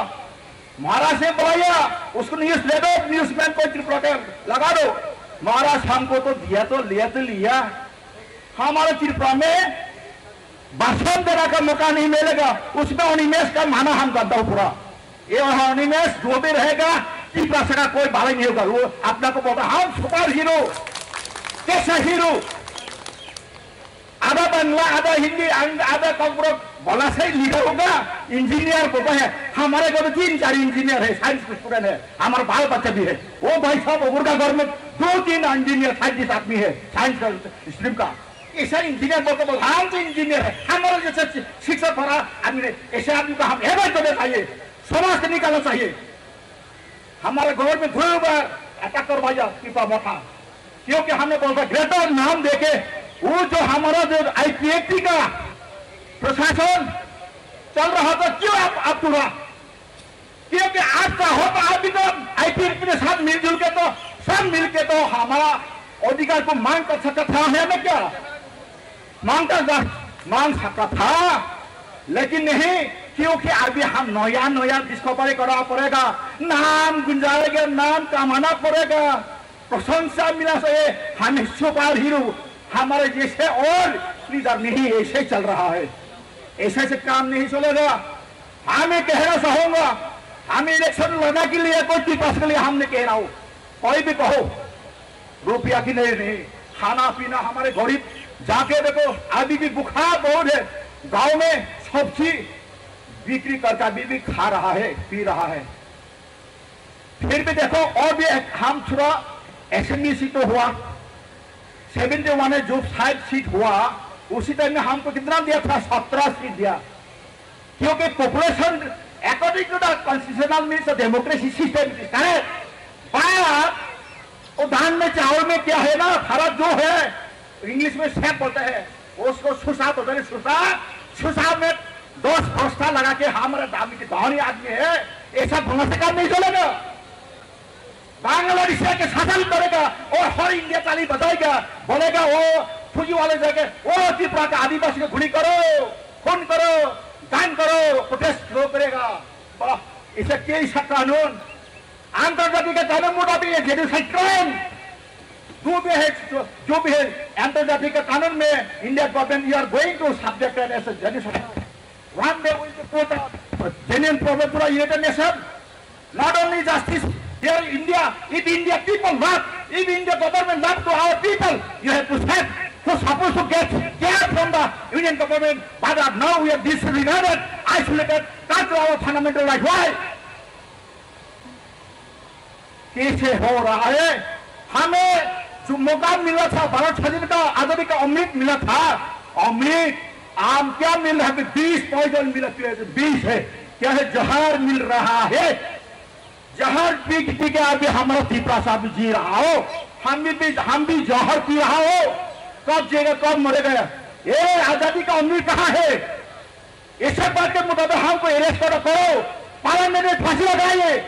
महाराज ने बुलाया, उसको न्यूज़ लेटर, न्यूज़मैन को त्रिपुरा के लगा दो। महाराज हमको तो दिया, तो लिया तो लिया, हमारे त्रिपुरा में भाषण देने का मौका नहीं मिलेगा, उसमें अनिमेष का माना हम करता हूँ पूरा। ये अनिमेष जो भी रहेगा, त्रिपुरा से का कोई भलाई नहीं होगा। वो अपना को बोलता, हम सुपर हीरो, कैसा हीरो? आधा बांग्ला, आधा हिंदी, आध-, आधा कॉकबोरक बोला से लीडर होगा, इंजीनियर बोलता है। हमारे घर में तीन चार इंजीनियर है, साइंस के स्टूडेंट है, हमारा बाल बच्चा भी है। ओ भाई साहब, उमरगा घर में दो तीन इंजीनियर, साइंटिस्ट आदमी है, साइंस का स्ट्रीम का। ऐसा इंजीनियर बोलते बोल, हम तो इंजीनियर है, हमारा जैसे शि-, शिक्षा पढ़ा आदमी ने, ऐसे आदमी को हम एवॉइड करना चाहिए, समाज से निकालना चाहिए। हमारे घर में दो बार अटैक करवाया पीपा मोटा, क्योंकि हमने बोला ग्रेटर नाम देके वो जो हमारा जो आईपीएटी का प्रशासन चल रहा था, क्यों आप, आप पूरा, क्योंकि आपका हो तो आप भी तो आईपीएटी के साथ मिलजुल के तो, सब मिलके तो हमारा अधिकार को मांग कर सकता था, है ना क्या? मांगता था, मांग सकता था, लेकिन नहीं, क्योंकि अभी हम नया नया डिस्कवरी करना पड़ेगा, नाम गुंजाएगा, नाम कमाना पड़ेगा, प्रशंसा मिलना चाहिए। हम सुपर हीरो, हमारे जैसे और लीडर नहीं, ऐसे चल रहा है, ऐसे से काम नहीं चलेगा। हमें कहना चाहूंगा, हम इलेक्शन लड़ने के लिए कोई टिकट के लिए हमने कहना हो, कोई भी कहो, रुपया की नहीं, नहीं, खाना पीना हमारे गरीब, जाके देखो, अभी भी भूखा बहुत है, गांव में सब्जी बिक्री करके अभी भी खा रहा है, पी रहा है। फिर भी देखो, और भी एक, हम थोड़ा असेंबली सीट तो हुआ, सेवेंटी वन है, जो साठ सीट हुआ, उसी टाइम में हमको कितना दिया था? सत्रह सीट दिया। क्योंकि population according to the constitutional means democracy system, it is correct. पर वो धान में, चावल में क्या है ना, फर्क जो है, इंग्लिश में सेब बोलते हैं, उसको सुसा बोलते हैं, सुसा। सुसा में दस बस्ता लगा के हमारा दाम की धनी आदमी है, ऐसा बोलने से काम नहीं चलेगा। बाংলাদেশে কে শাসন করেগা, ও হর ইন্ডিয়া তালি বাজায়গা, বলেগা ও ফুজিওয়ালা জায়গায়, ও ত্রিপুরা কে আদিবাসী কে গুলি করো, খুন করো, গান করো, প্রোটেস্ট করেগা। বাহ, ইসে কে ইসা কানুন? আন্তর্জাতিক কানুন মোতাবেক জেনোসাইড ক্রাইম। जो भी है, जो, जो भी है, अंतर्राष्ट्रीय कानून में India government, you are going to subject and as a genocide. One day will be put up genuine problem to the United Nation. Not only justice here in India, if India people love, if India government love to our people, you have to save, to suppose to get care from the Union government, but now we are disregarded, isolated, cut to our fundamental right. Why? कैसे हो रहा है? हमें जो मौका मिला था, भारत स्वाधीन का, आजादी का अमृत मिला था, अमृत, आम क्या मिल रहा है? बीस पॉइजन मिला, बीस है, क्या है? जहर मिल रहा है। जहर पी पी के अभी हमारा तिपरासा भी जी रहा हो, हम भी, भी हम भी जहर पी रहा हो। कब जिएगा, कब मरेगा? ये आजादी का अमृत कहाँ है? इसे बात के मुताबिक हमको अरेस्ट करो, करो, पार्लियामेंट में फांसी लगाइए।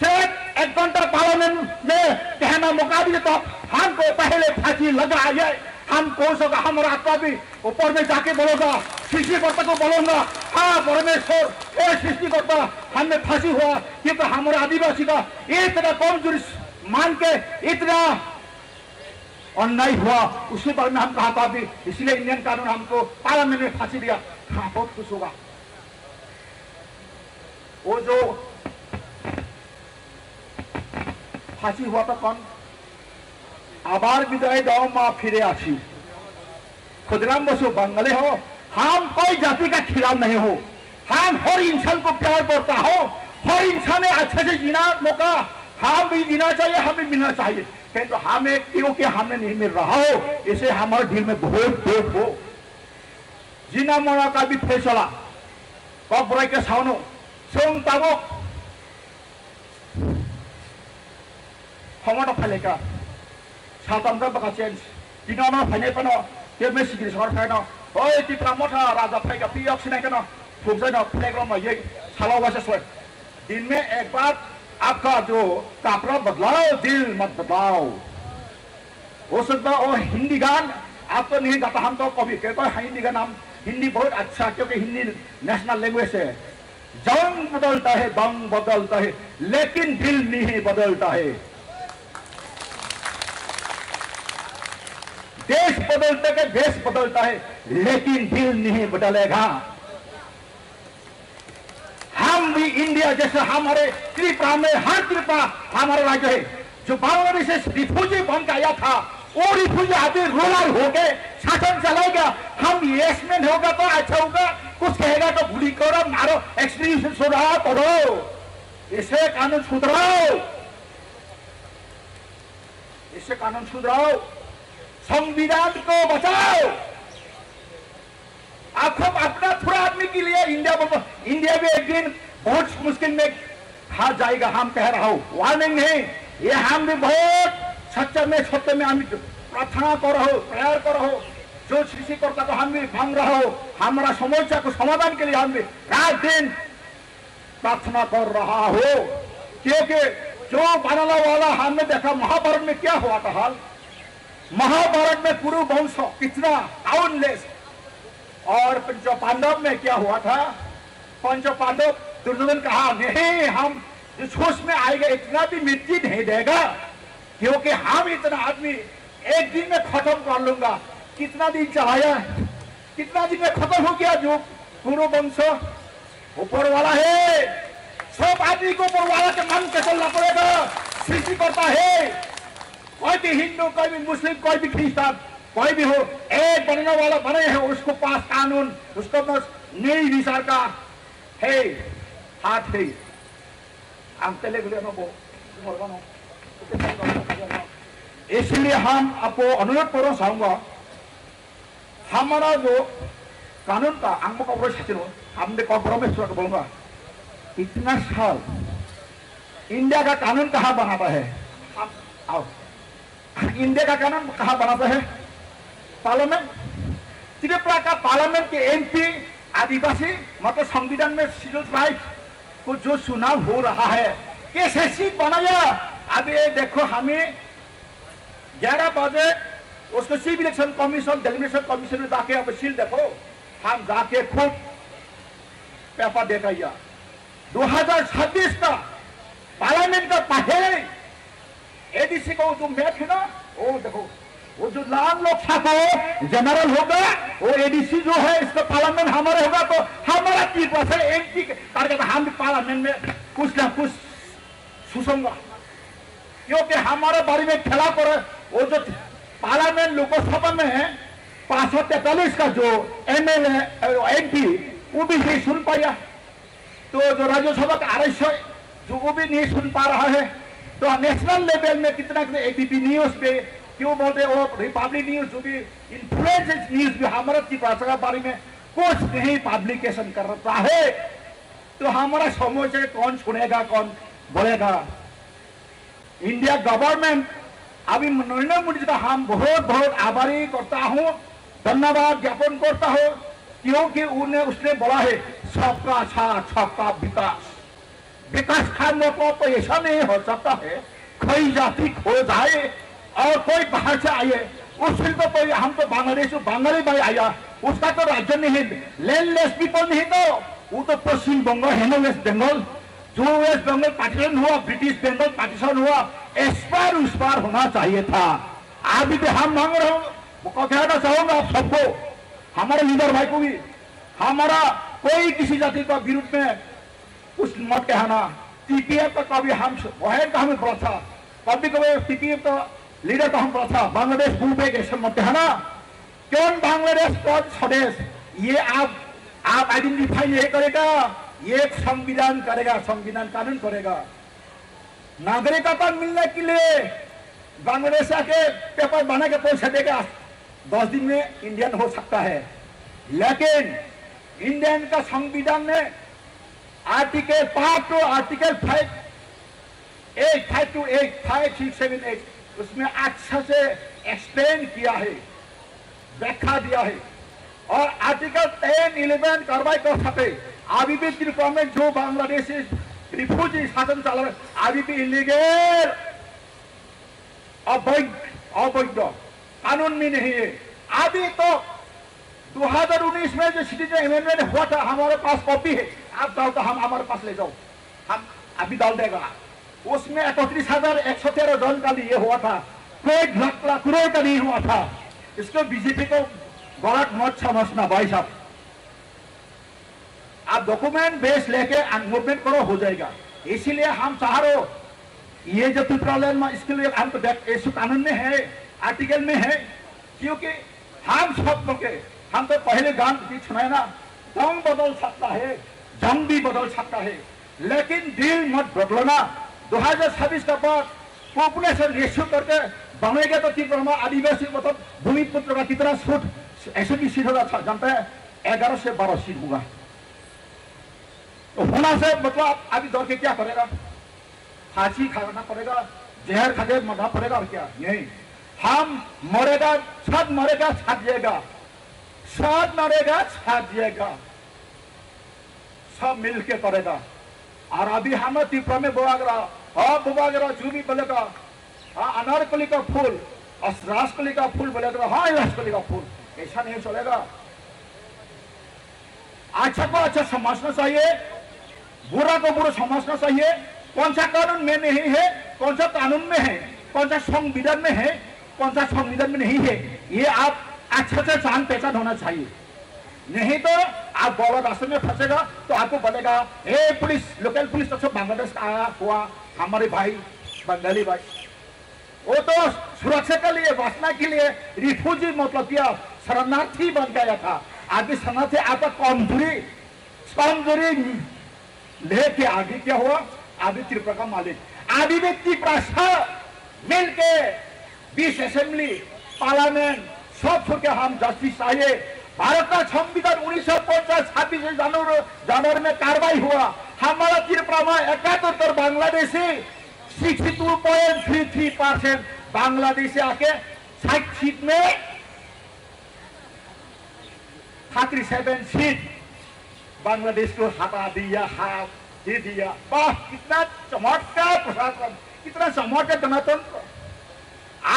सिर्फ एक घंटा पार्लियामेंट में कहना मौका भी तो हमको पहले फांसी लगाइए। हम कौन सा, हमारा आत्मा भी ऊपर में जाके बोलूंगा, सृष्टिकर्ता को बोलूंगा, हाँ परमेश्वर, हे सृष्टिकर्ता, हमें फांसी हुआ, क्योंकि हमारे आदिवासी का इतना कमजोरी मान के इतना अन्याय हुआ, उसके बारे में हम कहा था अभी, इसलिए इंडियन कानून हमको पार्लियामेंट में फांसी दिया। हाँ, बहुत खुश होगा। वो जो फांसी हुआ था कौन? আবার বিদায় দাও মা, ফিরে আসি। ক্ষুদিরাম বসু বাঙালি হো, हम कोई जाति का खिलाफ नहीं हो, हम हर इंसान को प्यार करता हो, हर इंसान ने अच्छे से जीना मौका हम भी जीना चाहिए, हमें मिलना चाहिए। किंतु हमें क्योंकि हमें नहीं मिल रहा हो, इसे हमारे दिल में बहुत दुख हो। Jina mona ka bi phai sala. Kok bwrai khe saono, "Chwng tabuk khomota phai lai kha. Saltam khe bwkha change. Tini ono phainai phano, kebne sikiri sor phai no. Oi Tipra Motha raja phai kha, piyok sinai kheno, phunukjai no, flag rok no yei salo waisa soi." दिन में एक बार आपका जो कपड़ा बदलाओ, दिल मत बदलाओ। हो सकता है वो हिंदी गान आपको नहीं गाता, हम तो कभी कहते हैं हिंदी गाना, हम हिंदी बहुत अच्छा, क्योंकि हिंदी नेशनल लैंग्वेज है। जंग बदलता है, दंग बदलता है, लेकिन दिल नहीं बदलता है। देश बदलता है, देश बदलता है, लेकिन दिल नहीं बदलेगा। हम भी इंडिया जैसे हमारे त्रिपुरा में हर त्रिपुरा हमारा राज्य है। जो बांग्लादेश से रिफ्यूजी बन के आया था, वो रिफ्यूजी अभी रूलर होके शासन चलाएगा। हम यस मैन होगा तो अच्छा होगा, कुछ कहेगा तो गुली करो, मारो, एक्सट्रीमिस्ट सुधार करो, इसे कानून सुधराओ, इसे कानून सुधराओ, संविधान को बचाओ। आप सब अपना थोड़ा आदमी के लिए इंडिया में, इंडिया भी एक दिन बहुत मुश्किल में हार जाएगा, हम कह रहा हूँ, वार्निंग नहीं। ये हम भी बहुत सच्चा में, सत्य में हम प्रार्थना कर रहा हूँ, प्रेयर कर रहा हूँ, जो सृष्टिकर्ता को हम भी मांग रहा हूँ, हमारा समस्या को समाधान के लिए हम भी रात दिन प्रार्थना कर रहा हूँ, क्योंकि जो बनाने वाला हमने देखा महाभारत में क्या हुआ था हाल। महाभारत में कुरु वंश कितना काउंटलेस, और पंच पांडव में क्या हुआ था? पंच पांडव, दुर्योधन कहा, "नहीं, हम जो सोच में आएगा इतना भी मिट्टी नहीं देगा, क्योंकि हम इतना आदमी एक दिन में खत्म कर लूंगा।" कितना दिन चलाया, कितना दिन में खत्म हो गया जो कुरु वंश? ऊपर वाला है, सब आदमी को ऊपर वाला के मान के चलना पड़ेगा। सृष्टिकर्ता है, कोई भी हिंदू, कोई भी मुस्लिम, कोई भी क्रिश्चियन, कोई भी हो, एक बनाने वाला बनाए हैं, उसको पास कानून, उसको पास न्याय विचार का Hey, hard hey. Ang tele guli ano bo. Morgano. Isliye hum aapko anurod karo chahunga. Hamara jo kanun ta, ang bo compromise sachino, hum to compromise karo bolunga. Itna saal India ka kanun kaha banata hai? Hum, aao. India ka kanun kaha banata hai? Parliament. Tripura ka parliament ke M P, आदिवासी, मतलब संविधान में schedule tribe को जो चुनाव हो रहा है, कैसे सीट बनाया? अभी ये देखो, हमें ग्यारह बजे उसको chief election commission, delimitation commission में जाके अब सील देखो, हम जाके खुद पेपर देकर आया। दो हज़ार छब्बीस का पार्लियामेंट का पहले एडीसी का वो जो मैप है ना, वो देखो, वो जो लाल नक्शा को जनरल होगा, वो एडीसी जो है, इसका पार्लियामेंट हमारे होगा, तो हमारा तीन परसेंट एमपी करके तो हम भी पार्लियामेंट में कुछ ना कुछ सुसंग, क्योंकि हमारे बारे में खेला पर वो जो पार्लियामेंट, लोकसभा में पाँच सौ तैंतालीस का जो एमएलए, एमपी, वो भी नहीं सुन पाया। तो जो राज्यसभा का अढ़ाई सौ, जो वो भी नहीं सुन पा रहा है। तो नेशनल लेवल में कितना, कितना एबीपी न्यूज पे क्यों बोलते हो, रिपब्लिक न्यूज, जो भी इन्फ्लुएंस न्यूज भी हमारा त्रिपुरा के बारे में कुछ नहीं पब्लिकेशन कर रहा है। तो हमारा समस्या कौन सुनेगा, कौन बोलेगा? इंडिया गवर्नमेंट अभी नरेंद्र मोदी जी का हम बहुत बहुत आभारी करता हूँ, धन्यवाद ज्ञापन करता हूँ, क्योंकि उन्हें, उसने बोला है, सबका साथ, सबका विकास। विकास का मतलब तो ऐसा नहीं हो सकता है, कोई जाति खो जाए और कोई बाहर से आए, उससे तो कोई, हम तो बांग्लादेश, बंगाली भाई आया, उसका तो राज्य नहीं, लैंडलेस पीपल नहीं तो, वो तो पश्चिम बंगाल है ना, वेस्ट बंगाल। जो वेस्ट बंगाल पार्टीशन हुआ, ब्रिटिश बंगाल पार्टीशन हुआ, इस पार उस पार होना चाहिए था। अभी भी हम मांग रहे हो, वो कहना चाहूंगा आप सबको, हमारे लीडर भाई को भी, हमारा कोई किसी जाति का विरुद्ध में कुछ मत कहना। टीपीएफ का कभी हम, वहन का हमें बोला था, कभी कभी टीपीएफ का लीडर का हम बोला था, बांग्लादेश मुंह पे कैसे मत कहना। कौन बांग्लादेश, कौन स्वदेश, ये आप, आप आइडेंटिफाई नहीं करेगा, ये संविधान करेगा, संविधान कानून करेगा। नागरिकता मिलने के लिए बांग्लादेश आके पेपर बना के पैसा देगा, दस दिन में इंडियन हो सकता है, लेकिन इंडियन का संविधान में article, part two, article five eight, five two eight, five six seven eight, उसमें अच्छा से एक्सप्लेन किया है, व्याख्या दिया है। और आर्टिकल टेन इलेवन कार्रवाई कर सकते। अभी भी त्रिपुरा में जो बांग्लादेशी रिफ्यूजी शासन चल रहा है, अभी भी इलीगल, अवैध, अवैध, कानून में नहीं है। अभी तो दो हज़ार उन्नीस में जो सिटीजन अमेंडमेंट हुआ था, हमारे पास कॉपी है, आप जाओ तो हम, हमारे पास ले जाओ, हम अभी डाल देगा। उसमें इकतीस हज़ार एक सौ तेरह जन का लिए हुआ था, कोई लाख, लाख करोड़ का नहीं हुआ था। इसको बीजेपी को गलत मत समझना भाई साहब। आप डॉक्यूमेंट बेस लेके मूवमेंट करो, हो जाएगा। इसीलिए हम चाह रहे हो, ये जो त्रिपुरा लैंड में, इसके लिए हम तो देख, इस कानून में है, आर्टिकल में है, क्योंकि हम सब लोग के, हम तो पहले गान भी सुनाए ना, दम बदल सकता है, जंग भी बदल सकता है, लेकिन दिल मत बदलना। दो हज़ार छब्बीस का बाद पॉपुलेशन रेशियो करके बनेगा तो त्रिपुरा में आदिवासी मतलब भूमिपुत्र का कितना सीट, ऐसे भी सीट होगा, जानते हैं, ग्यारह से बारह सीट होगा। तो होना से मतलब अभी डर के क्या करेगा? फांसी खाना पड़ेगा, जहर खा के मरना पड़ेगा और क्या? नहीं, हम मरेगा, सब मरेगा, साथ जिएगा, सब मरेगा, साथ जिएगा, सब मिल के करेगा। और अभी हम त्रिपुरा में बोला गया, हाँ, बोला गया, जो भी बोलेगा, हाँ, अनारकली का फूल और रासकली का फूल बोलेगा, हाँ, रासकली का फूल, ऐसा नहीं चलेगा। अच्छा को अच्छा समझना चाहिए, बुरा को बुरा समझना चाहिए। कौन सा कानून में नहीं है, कौन सा कानून में है, कौन सा संविधान में है, कौन सा संविधान में नहीं है, ये आप अच्छा से जान पहचान होना चाहिए। नहीं तो आप गलत रास्ते में फंसेगा, तो आपको बोलेगा, "ए पुलिस, लोकल पुलिस तो सब बांग्लादेश का आया हुआ हमारे भाई, बंगाली भाई।" वो तो सुरक्षा के लिए, बचने के लिए रिफ्यूजी, मतलब क्या, शरणार्थी बन गया था। अभी शरणार्थी आपका कमजोरी, कमजोरी लेके आगे क्या हुआ? अभी त्रिपुरा का मालिक, अभी भी तिप्रासा मिलके बीस असेंबली, पार्लियामेंट, सब छोड़ के हम जस्टिस चाहिए। भारत का संविधान उन्नीस सौ पचास छब्बीस जनवरी, जनवरी में कार्रवाई हुआ। हमारा त्रिपुरा में इकहत्तर Bangladeshi sixty two point three three percent Bangladeshi आके साठ सीट में थर्टी सेवन सीट बांग्लादेश को हटा दिया, हाथ दे दिया। वाह, कितना चमत्कार प्रशासन, कितना चमत्कार गणतंत्र।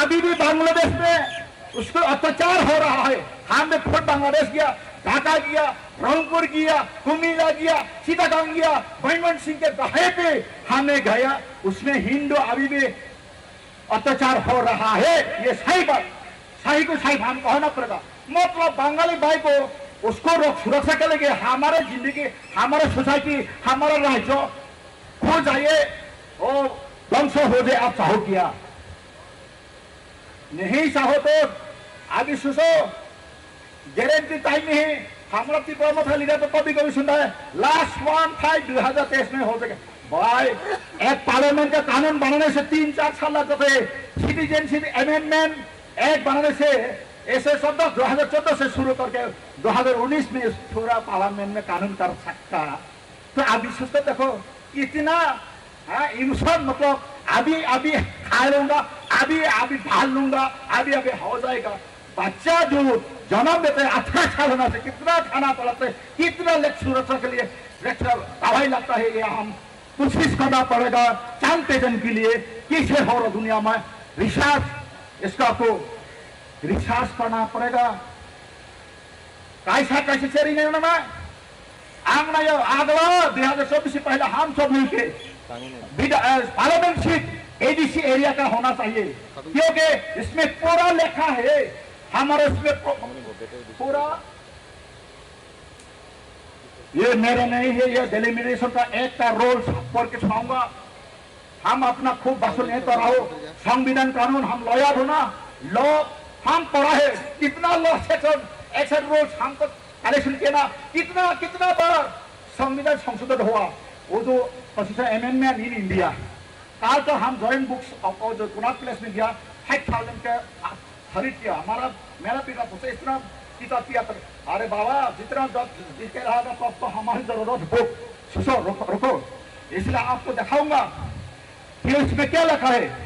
अभी भी बांग्लादेश में उसको अत्याचार हो रहा है। हमने खुद बांग्लादेश गया, ढाका गया, रंगपुर गया, कुमिल्ला गया, चिटागांग गया, मयमनसिंह के दहे पे हमने गया। उसमें हिंदू अभी भी अत्याचार हो रहा है, ये सही बात, सही को सही हम कहना पड़ेगा। मतलब बंगाली भाई को, उसको रख-, सुरक्षा के लिए हमारे जिंदगी, हमारे सोसाइटी, हमारा राज्य खो जाए, वो ध्वंस हो जाए, आप चाहो क्या? नहीं चाहो तो अभी सोचो, गारंटी टाइम नहीं है। हमारा त्रिपुरा में था लीडर तो कभी कभी सुनता है, लास्ट वन फाइव दो हज़ार तेईस में हो सके। भाई, एक पार्लियामेंट का कानून बनाने से तीन चार साल लग जाते हैं। सिटीजनशिप अमेंडमेंट एक्ट बनाने से, ऐसे सब दो हज़ार चौदह से शुरू करके दो हज़ार उन्नीस में पूरा पार्लियामेंट में कानून कर सकता। तो अभी सोच कर देखो, इतना, हाँ, इमोशन, मतलब, अभी अभी खा लूंगा, अभी अभी ढाल लूंगा, अभी अभी हो जाएगा। बच्चा जो जन्म लेते हैं, अठारह साल होना से कितना खाना पड़ता है, कितना लेक्चर के लिए लेक्चर दवाई लगता है, ये हम कोशिश करना पड़ेगा चांद पे जन के लिए। कैसे हो रहा दुनिया में रिसर्च, इसका आपको रिसर्च करना पड़ेगा। Kaisa kaisa cherry nai nana. Ang nayo agla dui hazar chobbish se pehla hum sab milke bida-, eh, parliament seat A D C area ka hona chahiye, kyunki isme pura lekha hai, hamara isme pu-, pura, ye mera nahi hai, ye delimitation ka ek ka role pad ke chaahunga. हम अपना खूब भाषण नहीं तो रहो, संविधान कानून हम लॉयर हो ना, लॉ हम पढ़ा है, कितना लॉ सेक्शन, एक्शन रूल्स हमको कलेक्शन किया ना, कितना, कितना बार संविधान संशोधन हुआ, वो जो कॉन्स्टिट्यूशन अमेंडमेंट इन इंडिया, कल तो हम जॉइंट बुक्स ऑफ, और जो गुना प्लेस में गया, फाइव थाउजेंड के खरीद किया। हमारा, मेरा पिता पूछे, "इतना किताब किया कर?" अरे बाबा, जितना जब जीते रहा था, तब तो हमारी जरूरत बुक। सुसो, रुको, रुको। इसलिए आपको दिखाऊंगा कि इसमें क्या लिखा है।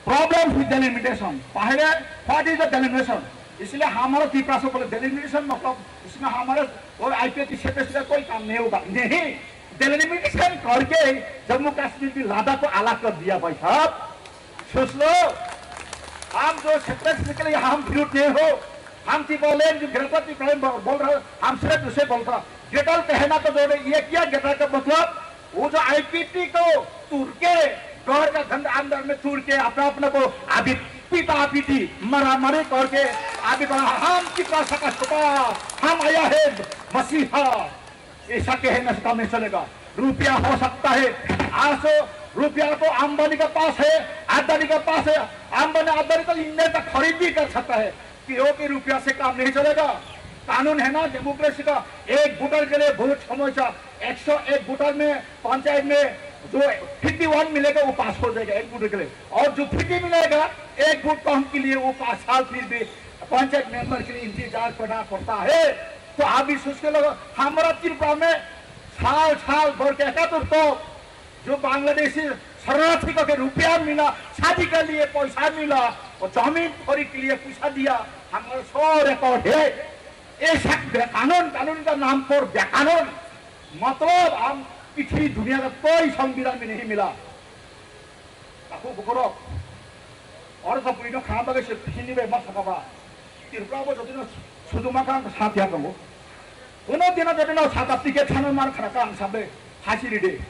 Problems with delimitation। पहले, what is the delimitation? इसलिए हमारा तिप्रासा बोले, delimitation मतलब इसमें हमारे और आईपीएटी सेपरेशन का कोई काम नहीं होगा। नहीं, delimitation करके जम्मू कश्मीर भी लद्दाख को अलग कर दिया भाई साहब। सोच लो, हम जो सेपरेशन के लिए हम विरोध नहीं हो, हम तिप्रालैंड जो ग्रेटर तिप्रालैंड बोल रहे हो, हम सिर्फ उसे बोलता। ग्रेटर कहना तो जो है, ये क्या ग्रेटर का मतलब? वो जो आईपीटी को तोड़ के, डर का घंट अंदर में तोड़ के, अपना, अपना को अभी पीटा पीटी, मारा मारी करके, अभी तो हम तिप्रासा का सुपा, हम आया है मसीहा। ऐसा कहने से काम नहीं चलेगा। रुपया हो सकता है, आज तो रुपया तो अंबानी का पास है, अदानी का पास है, अंबानी, अदानी तो इंडिया का खरीद भी कर सकता है, क्योंकि रुपया से काम नहीं चलेगा। कानून है ना डेमोक्रेसी का, एक वोटर के लिए बहुत समस्या, एक सौ एक वोटर में पंचायत में जो फिफ्टी वन मिलेगा वो पास हो जाएगा एक वोटर के लिए, और जो फिफ्टी मिलेगा एक वोट कम के लिए वो पाँच साल फिर भी पंचायत मेंबर के लिए इंतजार करना पड़ता है। तो आप भी सोच के लगो, हमारा त्रिपुरा में साल साल भर के इकहत्तर तो जो बांग्लादेशी शरणार्थी को के रुपया मिला, शादी के लिए पैसा मिला, और जमीन खरीद के लिए पैसा दिया, हमारा सौ रिकॉर्ड है। ये सब बेकानून, कानून का नाम पर बेकानून। मतलब हम पृथ्वी दुनिया का कोई संविधान में नहीं मिला। Takhuk bukhurok, oro sa purino khana bagwi se phini bai ma saka ba. Tripura bo jotino sujuma kha ang sa tiya tongo. Kuno dino jotino saka ticket thangwi mar khana kha ang sabe hasi ride.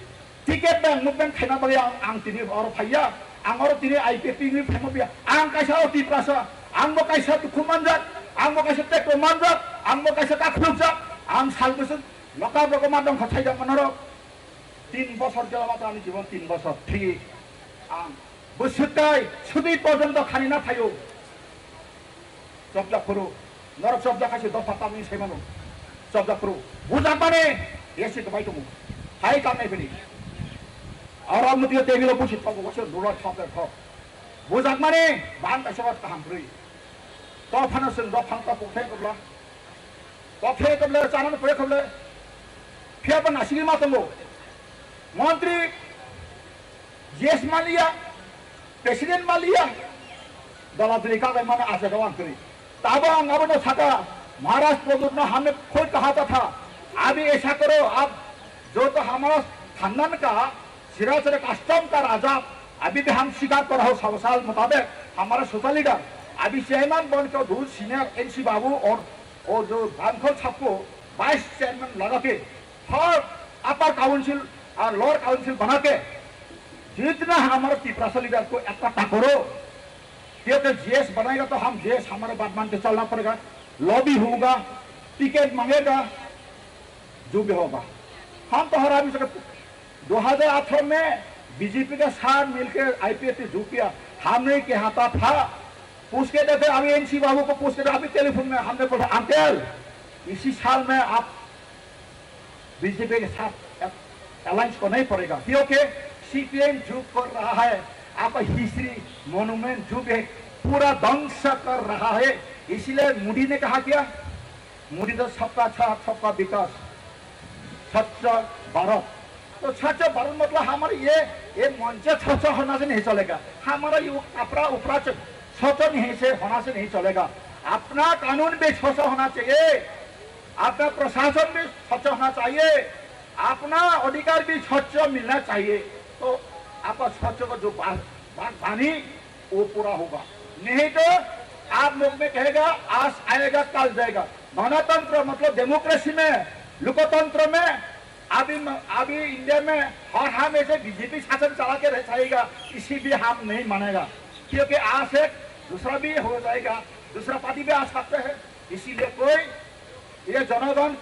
Ticket bai ang mukbang khaina bagwi ang, ang tini oro phaiya. Ang oro tini I P F T ni phaima biya. Ang kaisa o Tiprasa, ang bo kaisa dukhu manjak, ang bo kaisa tekto manjak, ang bo kaisa kakhulukjak, ang salbwswk lokal rokoma dongkha saijak manarok. Tin bosor jela mata ani jibon tin bosor thwi ang bwswk tai sudi porjonto khani na phaio. Chopjak phuru, norok chopjak hai se dopha tamni sai mano. Chopjak phuru, bujak mani, yesi kwbai tongo. Hai tangnai bini. Oro mutio tebilo busi thok, busi dula thok, thok. Bujak mani, bang kaisa wat kaham kwrwi. To phano chwng dok phang to pokhe kobla. Pokhe kobla, chanano pokhe kobla. Phiya pa nasigi ma tongo. Montri G S maliya, President maliya, doladoli kagai mano aja gawang kri. Tabo ang abono saka, Maharaj Pradyut no hame khoi kaha ta tha. Abhi aisa karo, ab jo to hamara khandan ka, sira sira custom ka raja, abhi bhi hum sikar kar raha hu sab saal mutabek, hamara social leader, abhi chairman ban ka dhul senior N C Babu aur, aur jo Bangkhol sabko vice chairman laga ke, और अपर काउंसिल और lower council बना के जितना हमारा तिपरासा लीडर को इकट्ठा करो, क्योंकि जीएस बनाएगा तो हम जीएस हमारे बात मान के चलना पड़ेगा। लॉबी होगा, टिकट मांगेगा, जो भी होगा। हम तो हरा भी सकते। दो हज़ार अठारह में बीजेपी का साथ मिलकर आईपीएफ से जो किया, हमने के हाथा था। पूछ के देखे, अभी एनसी बाबू को पूछ के देखे, अभी टेलीफोन में हमने बोला, अंकल, इसी साल में आप बीजेपी के साथ अलायंस को नहीं पड़ेगा, क्योंकि सीपीएम जो कर रहा है, आपका हिस्ट्री, मॉन्यूमेंट जो भी है, पूरा ध्वंस कर रहा है। इसीलिए मोदी ने कहा क्या, मोदी तो सबका साथ, सबका विकास, स्वच्छ भारत। तो स्वच्छ भारत मतलब हमारे ये, ये मंच स्वच्छ होना से नहीं चलेगा, हमारा ये कपड़ा उपड़ा स्वच्छ नहीं से होना से नहीं चलेगा, अपना कानून भी स्वच्छ होना चाहिए। आपका प्रशासन भी स्वच्छ होना चाहिए, अपना अधिकार भी स्वच्छ मिलना चाहिए। तो आपका स्वच्छ का जो बा-, बागबानी, वो पूरा होगा। नहीं तो आप लोग में कहेगा, आज आएगा, कल जाएगा। गणतंत्र मतलब डेमोक्रेसी में, लोकतंत्र में अभी म-, अभी इंडिया में हर हमेशा बीजेपी शासन चला के रह जाएगा, इसी भी हम नहीं मानेगा, क्योंकि आज एक दूसरा भी हो जाएगा, दूसरा पार्टी भी आ सकते हैं। इसीलिए कोई ये जनगण,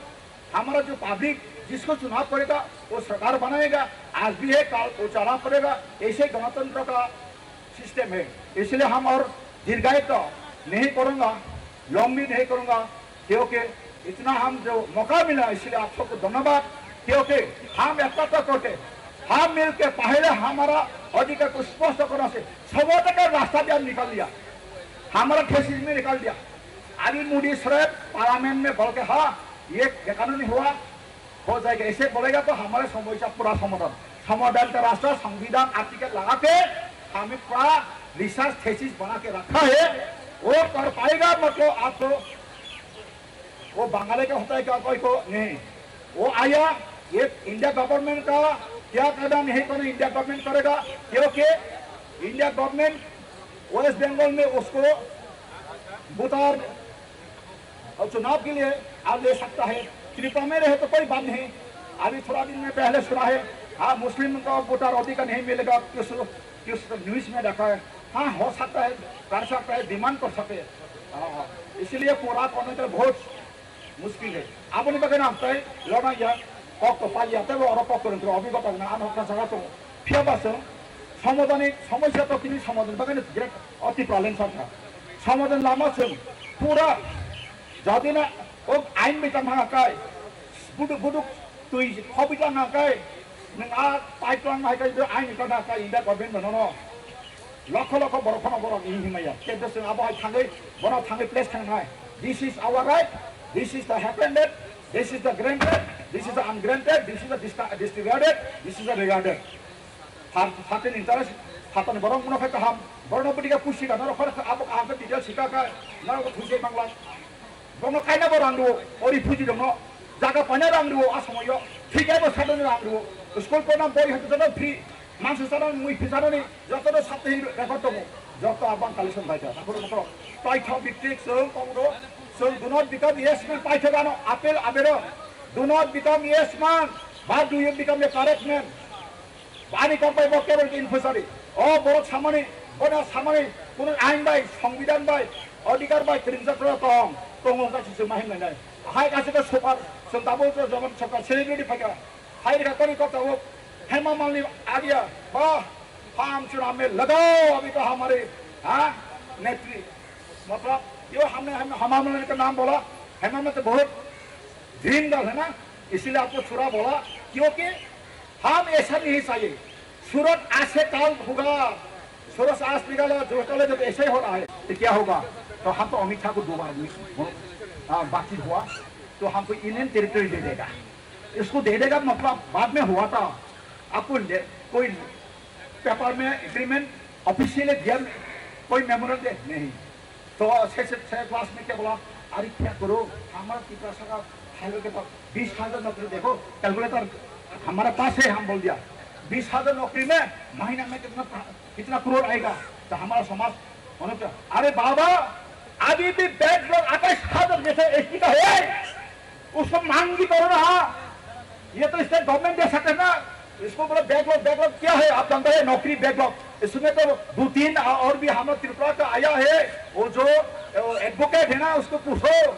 हमारा जो पब्लिक जिसको चुनाव करेगा, वो सरकार बनाएगा। आज भी है, कल वो चलना पड़ेगा। ऐसे गणतंत्र का सिस्टम है, इसलिए हम और दीर्घायित नहीं करूँगा, लंबी नहीं करूँगा, क्योंकि इतना हम जो मौका मिला, इसलिए आप सबको धन्यवाद। क्योंकि हम एकत्र करके, हम मिलके पहले हमारा अधिकार को स्पष्ट करना से समझौते का रास्ता भी हम निकाल लिया, हमारा थेसिस में निकाल दिया। अभी मोदी साहब पार्लियामेंट में बोल के, हाँ, ये बेकानूनी हुआ, हो जाएगा, ऐसे बोलेगा तो हमारे समस्या पूरा समाधान। समाधान का रास्ता संविधान आर्टिकल लगा के हमें पूरा रिसर्च थेसिस बना के रखा है, वो कर पाएगा मतलब आपको, वो बंगाली का होता है क्या, कोई को नहीं। वो आया, ये इंडिया गवर्नमेंट का क्या करना नहीं करना इंडिया गवर्नमेंट करेगा, क्योंकि इंडिया गवर्नमेंट वेस्ट बंगाल में उसको वोटर और चुनाव के लिए आप ले सकता है। त्रिपुरा में रहे तो कोई बात नहीं। अभी थोड़ा दिन में पहले सुना है, हाँ, मुस्लिम का वोटर अधिकार नहीं मिलेगा, किस, किस न्यूज़ में रखा है। हाँ, हो सकता है, कर सकता है, डिमांड कर सकते हैं। हाँ, हाँ। इसीलिए पूरा करने के लिए बहुत मुश्किल है। Aboni bagwi no ang tei lona ya, kok to pal ya, tei oro kok kwrwng kwrwng obhi gota gana ano hokna jaga tongo. Phiya ba chwng somadhani, somosya to tini somadhan bagwi no great oti problem sakha. Somadhan lama chwng pura jodi na o ain bai tang ha kai, buduk buduk twi khobi tang ha kai, nwng a pipe tang hai kai, ain tang ha kai, India government no no. Lokho lokho borok phano borok ni himaya. Kebda chwng abo hai thangwi, bono thangwi place thangnai. This is our right. This is the happened. This is the granted. This is the ungranted. This is the dista-, disregarded. This is the regarded. Thar-, thirteen interest, thirteen borok mano khai kaham. Borok no bwdika pusi ka, norok phano abo kaham khe detail sika kha. Norok thujai mangla. Bono kaina bo rang rwo, o refugee rokno jaga paina rang rwo, a somoyo thik abo sadani rang rwo, school porna boi hwnkhe joto free, mansa sana mui phi sanani joto no saptahi record tongo, joto abang collection khaikha. Takhoro moto paithak biktik chwng kok rw, chwng do not become yes man paithak ano apel abero, do not become yes man, but do you become a correct man? Ani kok bai bo kebel ke infusari. O borok samani, bono samani, kuno ain bai, songbidan bai, odhikar bai, kwrwngjak rok tong, tongo wngkha se chwng ma himnai nai. Hai kaisa khe super, chwng tabuk chwng jomon sokha celebrity phaikha. Hai rikha kani kok tabuk, Hema Malini agia, ba, ham chuna me lagao abhi to hamare, ha, netri. मतलब, यो हमने, हम, हमा मालिनी का नाम बोला, हेमा में तो बहुत दिन का है ना, इसीलिए आपको छुरा बोला, क्योंकि हम ऐसा नहीं चाहिए। सूरत आज से काल होगा, सूरत आज निकाला, जो कल जब ऐसा ही हो रहा है, तो क्या होगा? तो हम तो अमित शाह को दोबारा नहीं, आ, बातचीत हुआ, तो हमको यूनियन टेरिटरी दे देगा। इसको दे देगा, मतलब, बाद में हुआ था, आपको ले, कोई पेपर में एग्रीमेंट ऑफिशियली दिया, कोई मेमोरेंडम नहीं। तो छह से छह क्लास में क्या बोला, अरे क्या करो, हमारा तिपरासा का हाईवे के पास बीस हजार नौकरी, देखो कैलकुलेटर हमारे पास है, हम बोल दिया, बीस हजार नौकरी में महीना में कितना, कितना करोड़ आएगा? तो हमारा समाज, उन्होंने कहा, अरे बाबा, अभी भी बैकलॉग अट्ठाईस हजार जैसे एसटी का है, उसको मांग भी करो ना। ये तो स्टेट गवर्नमेंट दे सकते हैं ना। इसको बोला बैकलॉग, बैकलॉग क्या है आप जानते हैं? नौकरी बैकलॉग। इसमें तो दो तीन और भी हमारा त्रिपुरा का आया है, वो जो एडवोकेट है ना, उसको पूछो।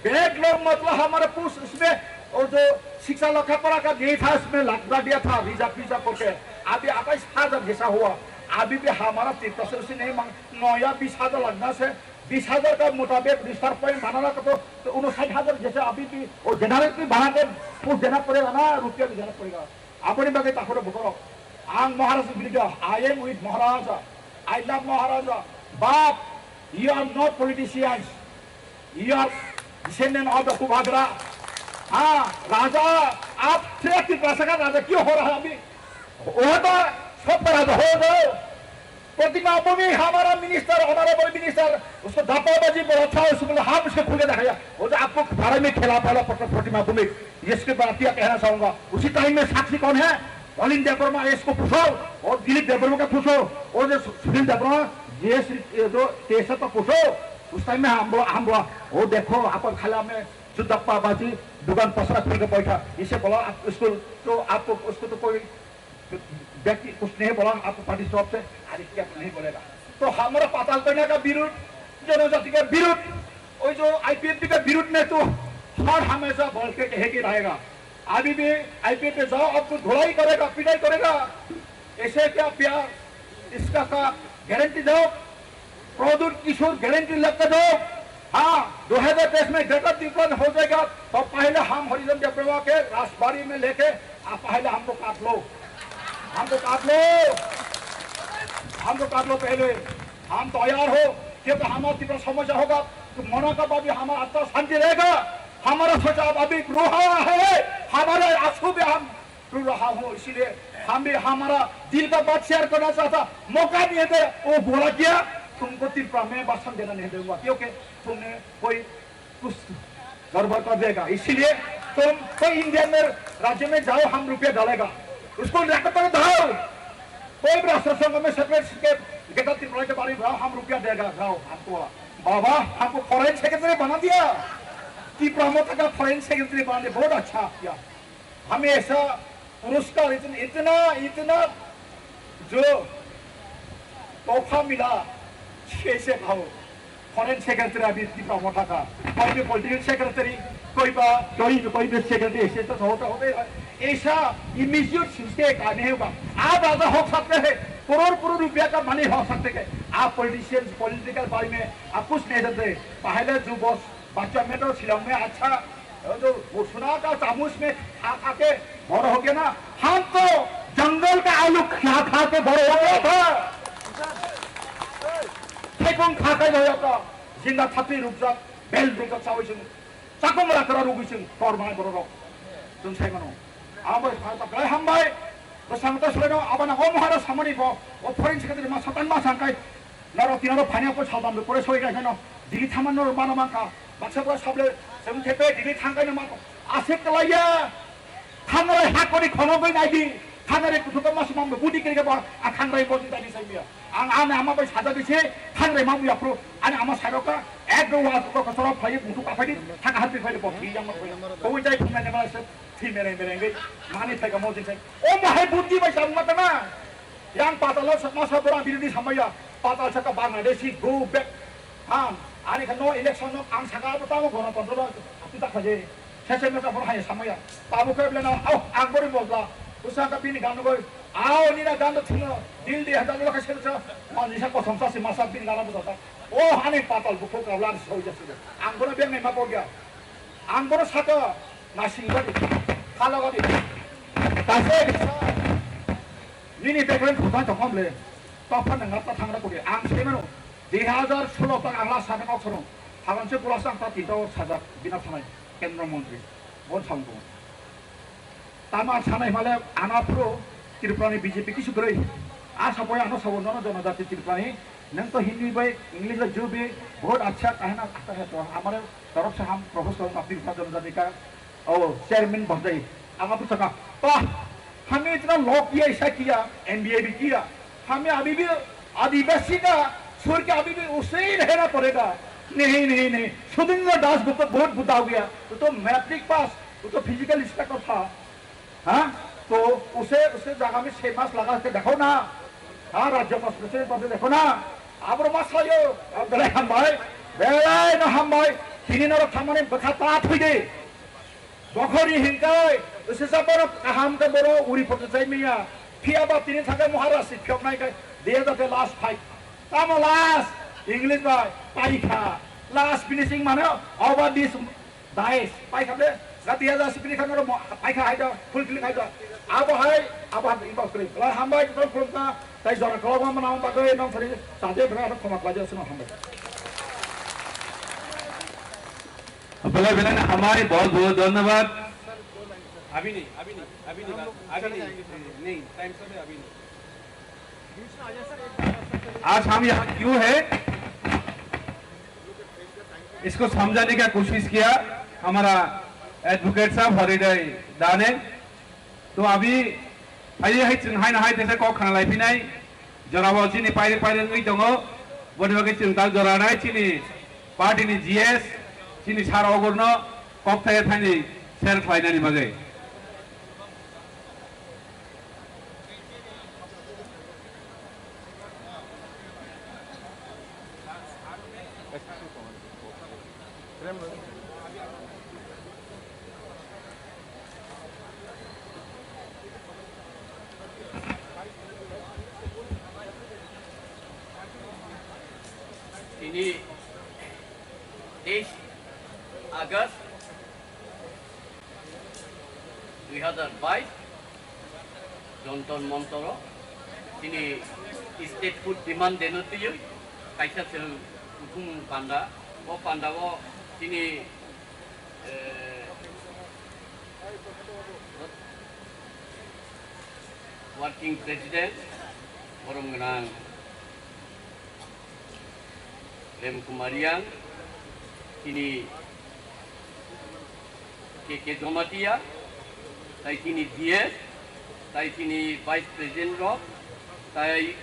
बैकलॉग मतलब हमारा पूछ, उसमें वो जो शिक्षा लेखा पढ़ा का नहीं था, उसमें लग दिया था वीजा पीजा करके। अभी अट्ठाईस हजार जैसा हुआ। अभी भी हमारा त्रिपुरा से उसे नहीं मांग, नया बीस हजार लगना से, बीस हजार का मुताबिक रिस्टार पॉइंट बनाना का तो, तो उनसठ हजार जैसे अभी भी वो जनरल भी बना के पूछ देना पड़ेगा ना, रुपया भी देना पड़ेगा। अपनी बाकी ताकत बकरो। आंग Maharaj builder, I am with Maharaja. I love Maharaja. बाप, you are not politicians। You are descendant of the Kubhagra। हाँ, राजा, आप श्रेष्ठ राजा का राजा क्यों हो रहा है अभी? वो तो सबका राजा हो गए। प्रतिमा भूमि हमारा मिनिस्टर, ऑनरेबल मिनिस्टर, उसको धप्पाबाजी बोला था, उसको बोला, हम उसको खुल के दिखाया। वो जो आपको बारे में खिलाफ वाला पत्र प्रतिमा भूमि, इसके बारे में क्या कहना चाहूंगा? उसी टाइम में साक्षी कौन है? नलिन देबवर्मा, इसको पूछो, और दिलीप देबवर्मा का पूछो, और जो सुनील देबवर्मा, ये श्री, ये जो केसर का पूछो, उस टाइम में हम बोला, हम बोला, वो देखो, आप खाला में जो धप्पाबाजी, दुकान पसरा खुल के बैठा, इसे बोला, आप उसको, तो आपको, उसको तो कोई व्यक्ति कुछ नहीं बोला, आपको पार्टी तरफ से आधिक्य नहीं बोलेगा। तो हमारा पाताल कन्या का विरुद्ध, जनजाति का विरुद्ध, वो जो आईपीएफटी का विरुद्ध में तो हर हमेशा बोल के कहे के रहेगा। अभी भी आईपीएफ पे जाओ, आपको धुलाई करेगा, पिटाई करेगा। ऐसे क्या प्यार, इसका का गारंटी दो। प्रद्युत किशोर गारंटी लगता दो। हाँ, दो हज़ार तेईस में ग्रेटर त्रिपुरा हो जाएगा, तो पहले हम हरिजन देबवर्मा के राजबाड़ी में लेके, आप पहले हमको काट लो, हमको काट लो, हमको काट लो पहले। हम तैयार हो, क्योंकि हमारा तीव्र समस्या होगा, तो मना का बाद भी हमारा आत्मा शांति रहेगा। हमारा सोचा अभी रो रहा है, हमारे आंसू भी हम रो रहा हूँ, इसीलिए हम भी हमारा दिल का बात शेयर करना चाहता, मौका नहीं दे। वो बोला क्या, तुमको त्रिपुरा में भाषण देना नहीं दूंगा, क्योंकि तुमने कोई कुछ गड़बड़ कर देगा, इसीलिए तुम कोई इंडिया में राज्य में जाओ, हम रुपया डालेगा, उसको लेकर तो जाओ। कोई भी राष्ट्र संघ में सेपरेट के ग्रेटर त्रिपुरा के बारे में जाओ, हम रुपया देगा, जाओ हमको। बाबा, हमको फॉरेन सेक्रेटरी बना दिया, त्रिपुरा मोर्चा का फॉरेन सेक्रेटरी बना दिया, बहुत अच्छा किया। हमें ऐसा पुरस्कार इतन-, इतना, इतना जो तोहफा मिला, कैसे खाओ। फॉरेन सेक्रेटरी अभी त्रिपुरा मोर्चा का, कोई भी पॉलिटिकल सेक्रेटरी, कोई बा, कोई भी, कोई भी सेक्रेटरी ऐसे तो होता, होता ही है। ऐसा इमीडिएट सिस्टम का नहीं होगा। आप राजा हो सकते हैं, करोड़ करोड़ रुपया का मालिक हो सकते हैं, आप पॉलिटिशियंस, पॉलिटिकल बारे में आप कुछ नहीं जानते। पहले जो बॉस बच्चा में तो शिलोंग में अच्छा, वो जो वो सोना का चामच में खा खा के बड़ा हो गया ना, हम तो जंगल का आलू खा खा के बड़ा हो गया था। Thaipung kha khai rw jak, jinda thapri rwk jak, bel rwk jak, chawi chwng chakung rakra rwgwi chwng tor manai borok rok. Chwng sai mano. Abo bai phalta belai hambai. Bwsang ta swlaino abana o Maharaj samani bo, o foreign secretary ma satan ma sangkai. Naro tinaro phani ko salbam do pore soi kai no. Dili thaman no mana mangka. Baksa bro sable chwng thepe dili thangkai no ma ko. Asek kalaiya. Thangrai hakori khonogwi naidi. Thangrai kuthukma sumam budi kiri ba a thangrai bo dai sai miya. Ang ani ama bai saja bisi thangrai ma muya pro. Ani ama saroka ek do wa ko ko soro phai mutu ka phai di thang har pi phai di bo yang ma phai. Ko jai phunga ne ma se thi mere mere ngai. Mani thai ka mo jin sai. O ma hai buddhi bai sang ma ta na. Yang patalo sa ma sa bora biri di samaya. Patal sa ka Bangladeshi go back. Ang ani kha no election no ang saka abo tamo gono kontrol abo ta khaje. Sese mesa boro hai samaya. Tamo khe bele no au ang bori bojla. Usa ka bini gan goi. Au ni na gan thino. Dil di hada lo kha sese. Ma ni sa ko songsa si masa bini gan bojla. O hani patal bukho ka lar soi jasi. Ang boro beng ma ko gya. Ang boro saka. Nasing gadi, khala gadi, Tase nini background khutang tongkha mle. Tokphar nang ta thangra kuri. Ang se mano. Dui hazar solo tak ang last sana kok sono. Hagan se pula sang ta tinta or sajak bina thanai. Kendra montri. Bon samung. Tama sanai male ana pro Tripura ni B J P kisu kwrwi. Asa poi ano sabo nono jonojati Tripura ni. Nang to Hindi bai English bai jo bhi bahut acha kahna aata hai to hamare taraf se hum propose karunga Tripura jonojati ka. Oh, chairman bahut hai. Ang apu saka. Pah, hame itna law kiya, aisa kiya, M B A bhi kiya. Hame abhi bhi adivasi ka, sor ke abhi bhi usse hi rehna padega. Nahi, nahi, nahi. Sudhindra Das bahut, bahut budha ho gaya. Wo to matric pass, wo to physical inspector tha. Ha? To usse, usse jagah mein chhe mas laga ke dekho na. Ha, rajya pass karte padhe dekho na. Abro mas layo, belai hambai. Belai no hambai. Tini norok thamani bwkha ta thoi de. Bokhorni hinkai, usse sa borok kaham ke borok uri photo chai miya. Phiya ba tini thangkai Maharaj si phiyok nai kai, dia jate last fight. Tamo last, English bai, paikha. Last finishing mane, over this dice. Paikha de, ga dia jate si pini khan oro mo-, paikha hai da, full click hai da. Abo hai, abo hai, ibo kri. La hambai, jotoni khulumkha, tai jora kolok ma manam bagwi, nong sari, sade bra, khoma klaja, sino hambai. Belai belai no hambai, bahut bahut dhonyabad. Abini, abini, abini, abini, नहीं, टाइम से अभी नहीं। आज हम यहाँ क्यों है, इसको समझाने का कोशिश किया हमारा एडवोकेट साहब हरिदय दा ने। To abi hai hai chwng hai na hai tesa kok khna lai phinai. Jorao chini pairi pairi wngwi tongo. Boni bagwi chwng tal jora nai chini party ni G S, chini sar ogorno kok thai thani share khlainani bagwi. Tini teis August dui hazar bais, Jontor Montoro, tini statehood demand deno twiwi kaisa chwng kuthumung panda, o panda o tini, eh, working president, borom gwnang Prem Kumar Yang, tini K K Jamatia, tai tini D S, tai tini Vice President rok, tai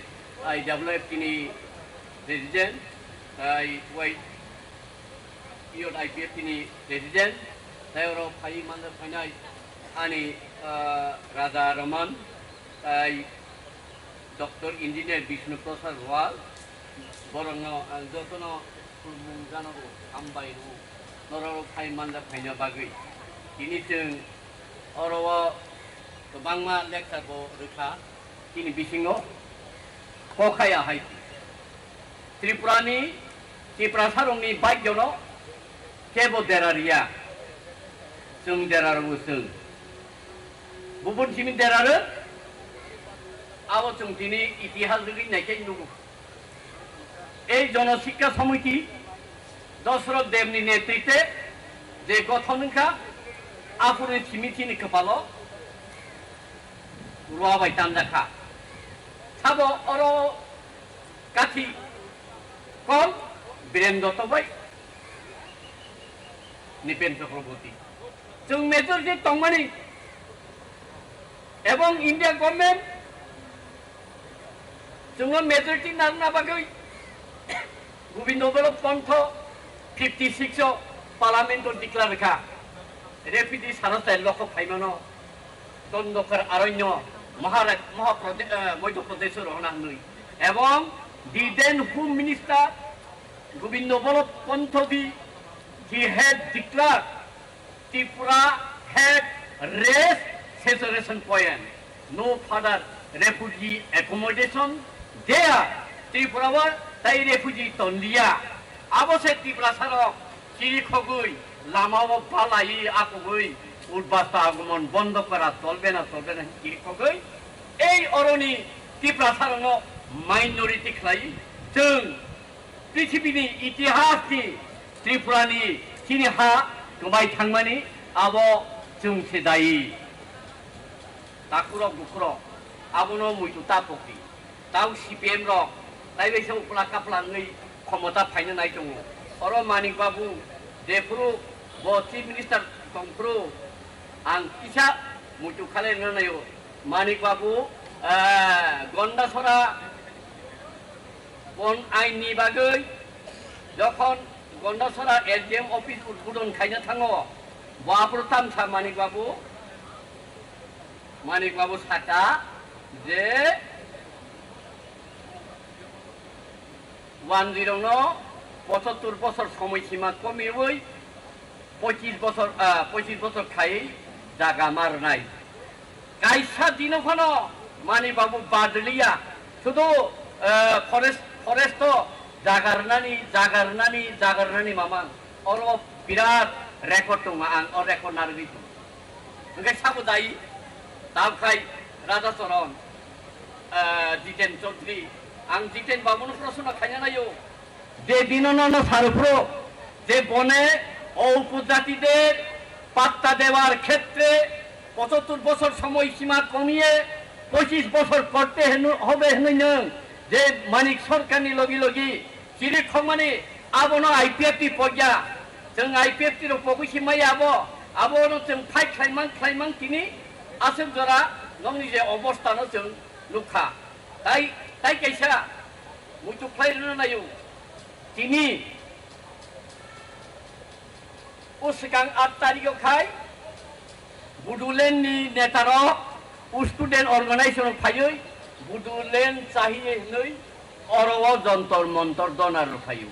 I W F tini President, tai Y P O I P F tini President, tai oro phai manjak phainai ani, ah, Raja Raman, tai Doctor Engineer Bishnu Prasad Rowal, borokno ang jotono khulumung janogo, hambai rwo, norok phai manjak phaina bagwi. Tini chwng oro o kwbangma lecture bo rwkha, tini bisingo kok haya hai Tripurani, Tiprasarokni bike jono kebo dera riya, chwng dera rwo chwng. Bubun simi deraro, abo chwng tini itihas rwgwi naikhe nugo. Ei Jono Sikha Samiti Dosrot Debni netritwe je gothon wngkha, aphuru simi chini kwpalo rua bai tanjakha. Sabo oro kathi kol Biren Dotto bai Nipen Chakraborty. Chwng majority tongmani ebong India government chwngno majority narwkna bagwi Gobindo Ballabh Pant fifty six o parliament o declare kha, refugee saro chai lokho phaimano Tondokar Aranyo Maharaj-, Mahaprade-, eh, Madhya Pradesh o rohona hwnwi. Ebong the then Home Minister Gobindo Ballabh Pant di, he had declared Tripura had raised saturation point, no further refugee accommodation there. Tripura o tai refugee tonliya. Abo se Tiprasarok chiri khogwi, lama o balai akugwi, উদ্বাস্তু আগমন বন্ধ করা চলবে না, চলবে না, হিসিরি kogwi ei oroni Tiprasarokno minority khlai chwng prithibi ni itihas ni Tripura ni chini ha kwbai thangmani abo chwng se dayi. Takhurok bukhurok abono muitu ta pokdi. Tau C P M rok taibaisa uphla kaphla wngwi khomota phaina nai tongo. Oro Manik Babu jephuru bo Chief Minister tongphuru ang kisa muitu khalai rwna naio. Manik Babu, eh, Gondasora bon ain ni bagwi jokhon Gondasora S D M office udbodon khaina thango, bo aphuru tamsa Manik Babu, Manik Babu saka je wanjwirokno pochattor bosor somoi sima komiwi pochis bosor, ah, pochis bosor khai jaga ma rwnai. Kaisa dino phano Manik Babu badliya, sudu, ah, forest, forest o jaga rwnani, jaga rwnani, jaga rwnani mamang. Oro birat record tongo, ang o record narwgwi tongo. Hwnkhe sabo dai, tabkhai Raja Charan, ah, Jiten Chaudhary, ang Jiten Babuno proshno khaina naio. যে দিননন্দ সারুপ্রো যে বনে ও উপজাতিদের পাত্তা দেওয়ার ক্ষেত্রে পঁচাত্তর বছর সময়সীমা কমিয়ে পঁচিশ বছর করতে হেন-, হবে হেনইনং যে মানিক সরকারনি লগি লগি চিরি খমানি abono I P F T pogya, chwng I P F T rok pogwi si maya abo, abono chwng fight khlaimang khlaimang tini aswk jora nokni je obostha no chwng nukha. Tai, tai kaisa muitu khlai rwna naio. Tini o swkang aat tarikh o khai Bodoland ni neta rok o student organization rok phaiwi Bodoland chahiye hinwi oro o Jantar Mantar dona rok phaio.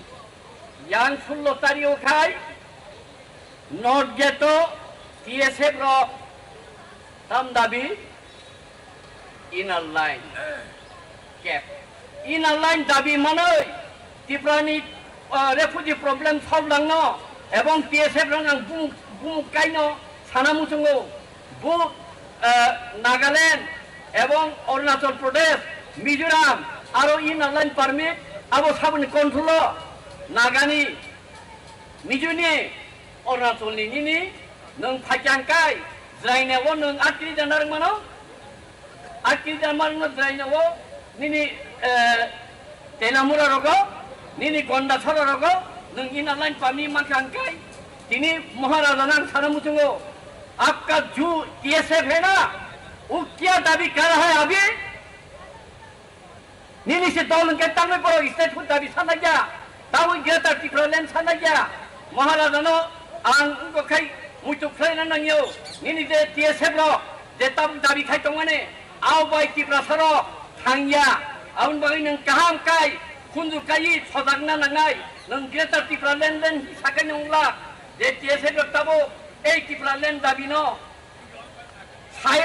Yang sullo tarikh o khai North Gate o T S F rok tam dabi Inner Line kep. Inner Line dabi manwi Tripura ni, ah, refugee problem solve langno ebong T S F rok ang bumung, bumung kaino sana muchungo. Bu, ah, Nagaland ebong Arunachal Pradesh, Mizoram aro Inner Line permit abo saboni control o Nagani, Mizoni, Arunachalni nini nwng phaikha hwnkhe Jrainao nwng atkri jana rwngmano? Atkri jana rwngno Jrainao nini, eh, Tenamura rogo, nini Gondasora rogo nwng Inner Line permit mankha hwnkhe tini Maharaja nang sana muchungo apka ju T S F hai na, wo kya dabi kar raha hai abhi? Nini se dol hwnkhe tangwi borok statehood dabi sanai ya, tangwi Greater Tipraland sanai ya. Maharajano ang wngkok khai muitu khlaina nangyo. Nini je T S F rok je tabuk dabi khai tongmani, ao bai Tiprasa rok thangya. Aboni bagwi nwng kaham kai khunju kai sojakna nangnai. Nwng Greater Tipraland land sakai nungla je T S F rok tabuk ei Tipraland dabino Sai,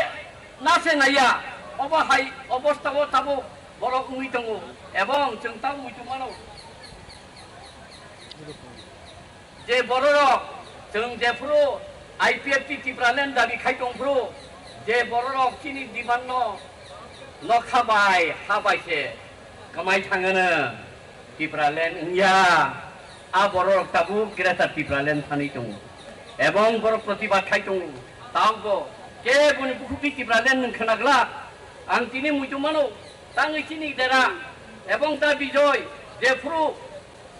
nase naiya, obo hai obostha o tabuk borok wngwi tongo, ebong chwng tabuk muitu mano. Je bororok chwng jephuru I P F T Tipraland dabi khai tongphuru, je bororok chini demand no nokha bai, ha bai se kwmai thangano. Tipraland wngya, a bororok tabuk Greater Tipraland thani tongo, ebong borok protibad khai tongo. Tabukbo keboni bukhukni Tipraland nwng khna glak. Ang tini muitu mano, tangwi chini dera ebong da Bijoy jephuru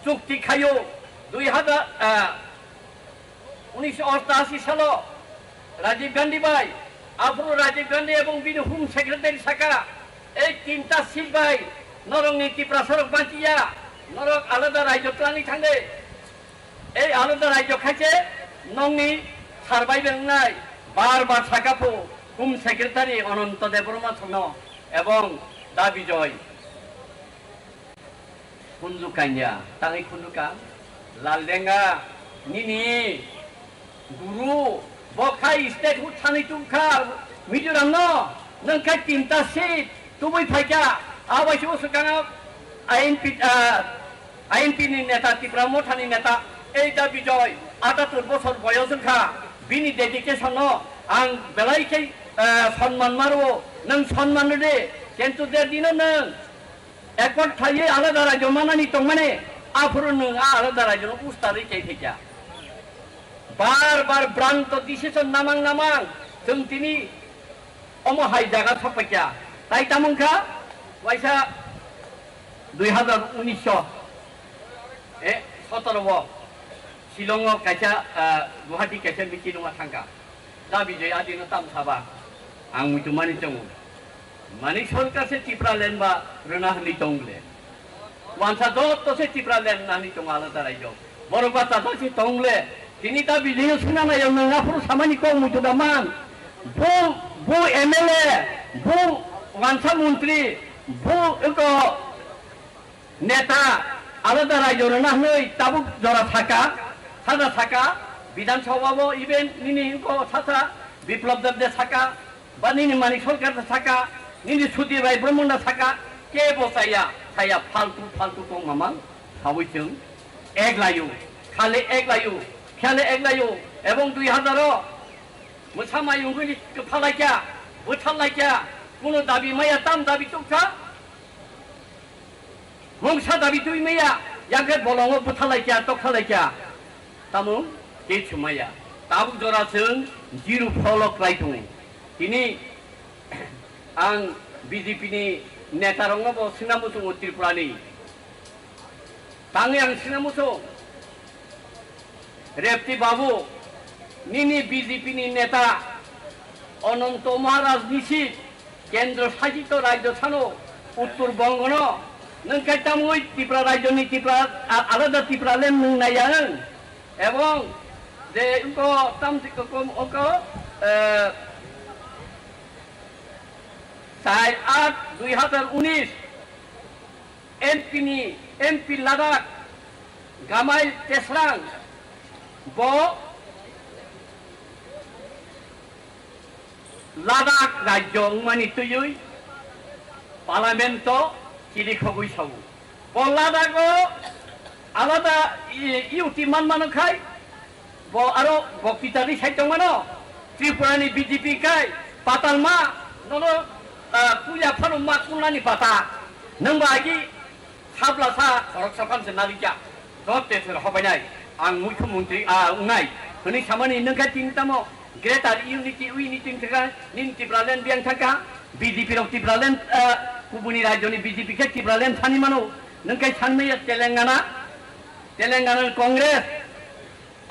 chukti khaio, dui hazar, ah, unisho ostashi salo Rajiv Gandhi bai, aphuru Rajiv Gandhi ebong bini Home Secretary saka, "Ei tinta seat bai norokni Tiprasa rok banchiya, norok alada rajyo twlangwi thangde." Ei alada rajyo khaise nokni survival wngnai bar bar saka phu Home Secretary Ananta Debbarma thangno ebong da Bijoy. Khunju kanya, tangwi khunju ka, Laldenga, nini guru, bo khai statehood thani tungkha, Mizoram no, nwng khai tinta seat, tubui phaikha, abai se usukang I N P, ah, I N P ni neta, Tipra Motha ni neta, ei da Bijoy, atattor bosor boyos wngkha, bini dedication no, Ang belai khe, eh, sonman ma rwo, nwng sonman rw de, kintu je dino nwng accord khlaiwi alada rajyo manani tongmani, aphuru nwng a alada rajyono ustarwi khe thekya. Bar bar bhranto decision namang namang, chwng tini omo hai jaga sokpaikya. Tai tamo wngkha, waisa dui hazar unis, eh, sotoro o Shillong o kaisa, ah, Guwahati kaisa meeting o thangkha. Da Bijoy adino tam saba, ang muitu mani tongo. Manik Sarkar se Tipraland ba rwna hwnwi tong le. Wansa jotto se Tipraland nani tongo alada rajyo. Borok ba chajak se tong le. Tini Da Bijoy suna na yang nang aphuru samani kok muitu da man. Bo, bo M L A, bo wansa montri, bo eko neta alada rajyo rwna hwnwi tabuk jora saka, sada saka, Bidhan Sabha o even nini wngkha sasa Biplab Deb de saka, ba nini Manik Sarkar de saka, nini Sudhir Rai Brahman de saka, kebo chaya, chaya faltu, faltu tong mamang, sawi chwng eglayo, khale eglayo, khale eglayo, ebong dui hazar o mwsa mayung hwnwi kwphalaikya, bwtharlaikya, kuno dabi maya tam dabi tukha, Mungsa dabi twi maya, yakhe bolongo bwthalaikya, tokhalaikya. Tamo khe chumaya. Tabuk jora chwng zero follow khlai tongo. Tini ang B J P ni neta rokno bo swngna muchungo Tripura ni. Tangwi ang swngna muchung. Repti Babu, nini B J P ni neta Ananto Maharaj ni si kendro sajito rajyo sano Uttor Bongo no nwng kai tamwi Tripura rajyo ni Tripura a-, alada Tipraland nwng nai ang ebong je wngko tam si ko kom oko, eh, char aat dui hazar unis M P ni, M P Ladakh, Gamai Tesrang, bo Ladakh rajyo wngmani twiwi Parliament o chiri khogwi sao. Bo Ladakh o alada i-, U T manmano khai, Bo aro boktitani sai tongmano, Tripura ni B J P kai patal ma, nono, ah, puya phano ma kunani pata. Nwng ba agi sabla sa khoroksa phan se narikya. Dot te ser hobainai. Ang mukhyamantri, ah, wngnai. Hwnwi samani nwng khe tini tamo Greater Unity, Unity thangkha, nini Tipraland biyang thangkha, B J P rok Tipraland, ah, kubuni rajyoni B J P khe Tipraland thani mano. Nwng khe sanmaya Telangana, Telangana Congress,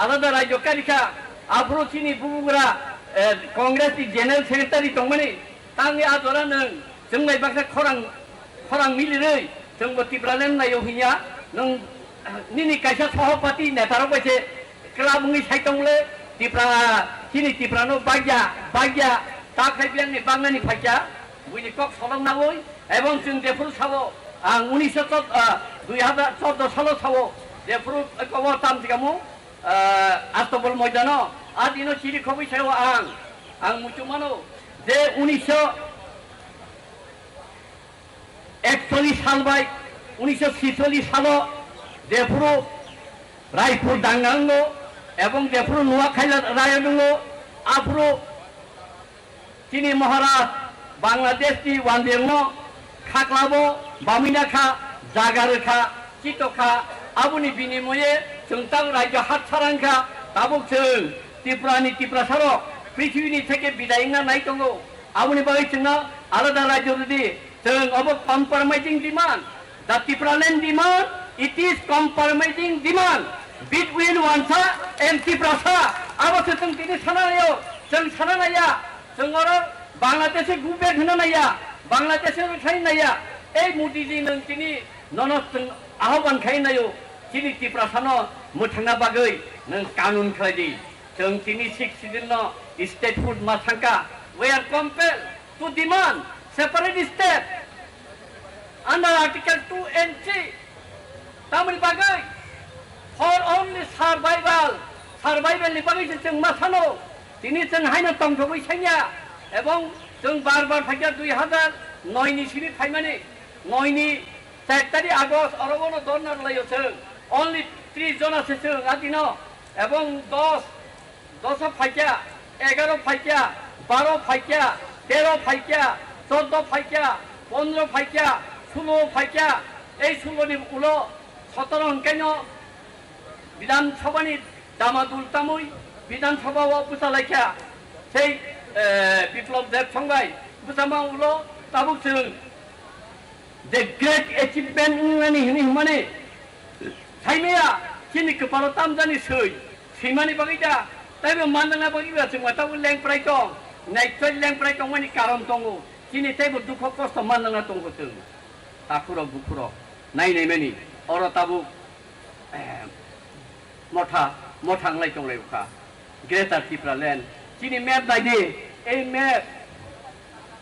Alada rajyo karikha, aphuru chini bubugra, eh, Congress ni General Secretary tongmani, tangwi a jora nwng chwng bai baksa khorang, khorang milirwi chwngbo Tipraland naio hinya, nwng nini kaisa sohopati netarok bai se club wngwi sai tongle, Tipra, chini Tiprano bagya, bagya, ta khai biyangni bagnani phaikya, buini kok solong naui, ebong chwng jephuru sao, ang unisho chod-, ah, dui hazar chordo salo sao, jephuru kobo tamjikamo, ah, Astobol moidano, a dino chiri khobwi sayo ang, ang muchumano, je unisho ekchollish sal bai unisho sitchollish salo jephuru Raipur dangango ebong jephuru Nuakhai rayodungo, aphuru Chini Maharaj Bangladesh ni wanjengno khaklabo bamwina kha, jaga rwkha, chito kha, aboni binimoye chwng tang rajyo hat sarang kha, tabuk chwng Tripura ni Tiprasa rok prithibini theke bidai wngna nai tongo, aboni bagwi chwngno alada rajyo rwdi, chwng obo compromising demand. The Tipraland demand, it is compromising demand between Wansa and Tiprasa. Abo se chwng tini sana naio, chwng sana naiya, chwng oro Bangladesh-o go back hwnna naiya, Bangladesh-o rwkhlai naiya. Ei Modi ji, nwng tini nono chwng ahoban khai naio, chini Tiprasa no mwthangna bagwi nwng kanun khlai di. Chwng tini sixth schedule no statehood ma sangka. We are compelled to demand separate state under Article two and three. Tamoni bagwi, for only survival, survival ni bagwi se chwng ma sano. Tini chwng haino tongthogwi sanya, ebong chwng bar bar phaikha dui hazar noi ni simi phaimani, noi ni char tari August oro bono dorna rwlaio chwng. Only tris jona se chwng adino, ebong dos, dosa phaikha, Egaro phaikya, baro phaikya, tero phaikya, choddo phaikya, pondro phaikya, sulo phaikya, ei sulo ni ulo sotoro hwnkhe no Bidhan Sabha ni damadul tamwi Bidhan Sabha o bwsa laikha sei, eh, Biplab Deb Song bai bwsama ulo tabuk chwng the great achievement wngnani hwnwi hwnmani saimaya chini kwpalo tamjani swi swimani bagwi da taibo mandangna bagwi ba chwngma tabuk lengprai tong naitwlai lengprai tongmani karon tongo chini taibo dukho kosto mandangna tongo chwng takhurok bukhurok nai naimani oro tabuk eh, motha motha wnglai tonglai bwkha Greater Tipraland chini map nai di ei map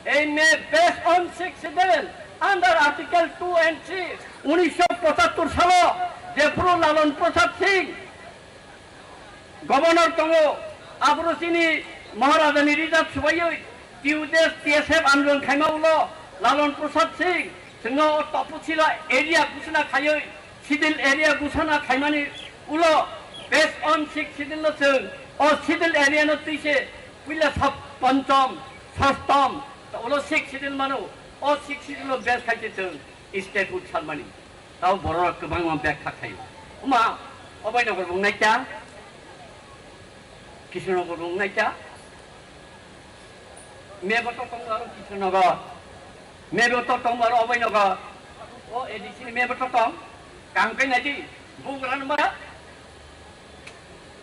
ei map based on sixth schedule under article two and three unisho pochattor salo jephuru Lalon Prasad Singh governor tongo aphuru chini Maharajani reserve swbaiwi T U D S T S F andolon khaima ulo Lalon Prasad Singh chwngno o Tapusila area ghosona khaiwi Schedule area ghosona khaimani ulo based on sixth schedule no chwng o schedule area no twi se puila sab pancham sastam ulo sixth schedule mano o sixth schedule no base khai se chwng statehood salmani tao borok kwbangma bag kha khaio wngma obai nokol bung naikha Kishore nokol bung naikha Mebo to tong aro Kishore Nagar. Mebo to tong aro Abhay Nagar. O A D C ni mebo to tong. Kang kai nai di. Bugra no mara.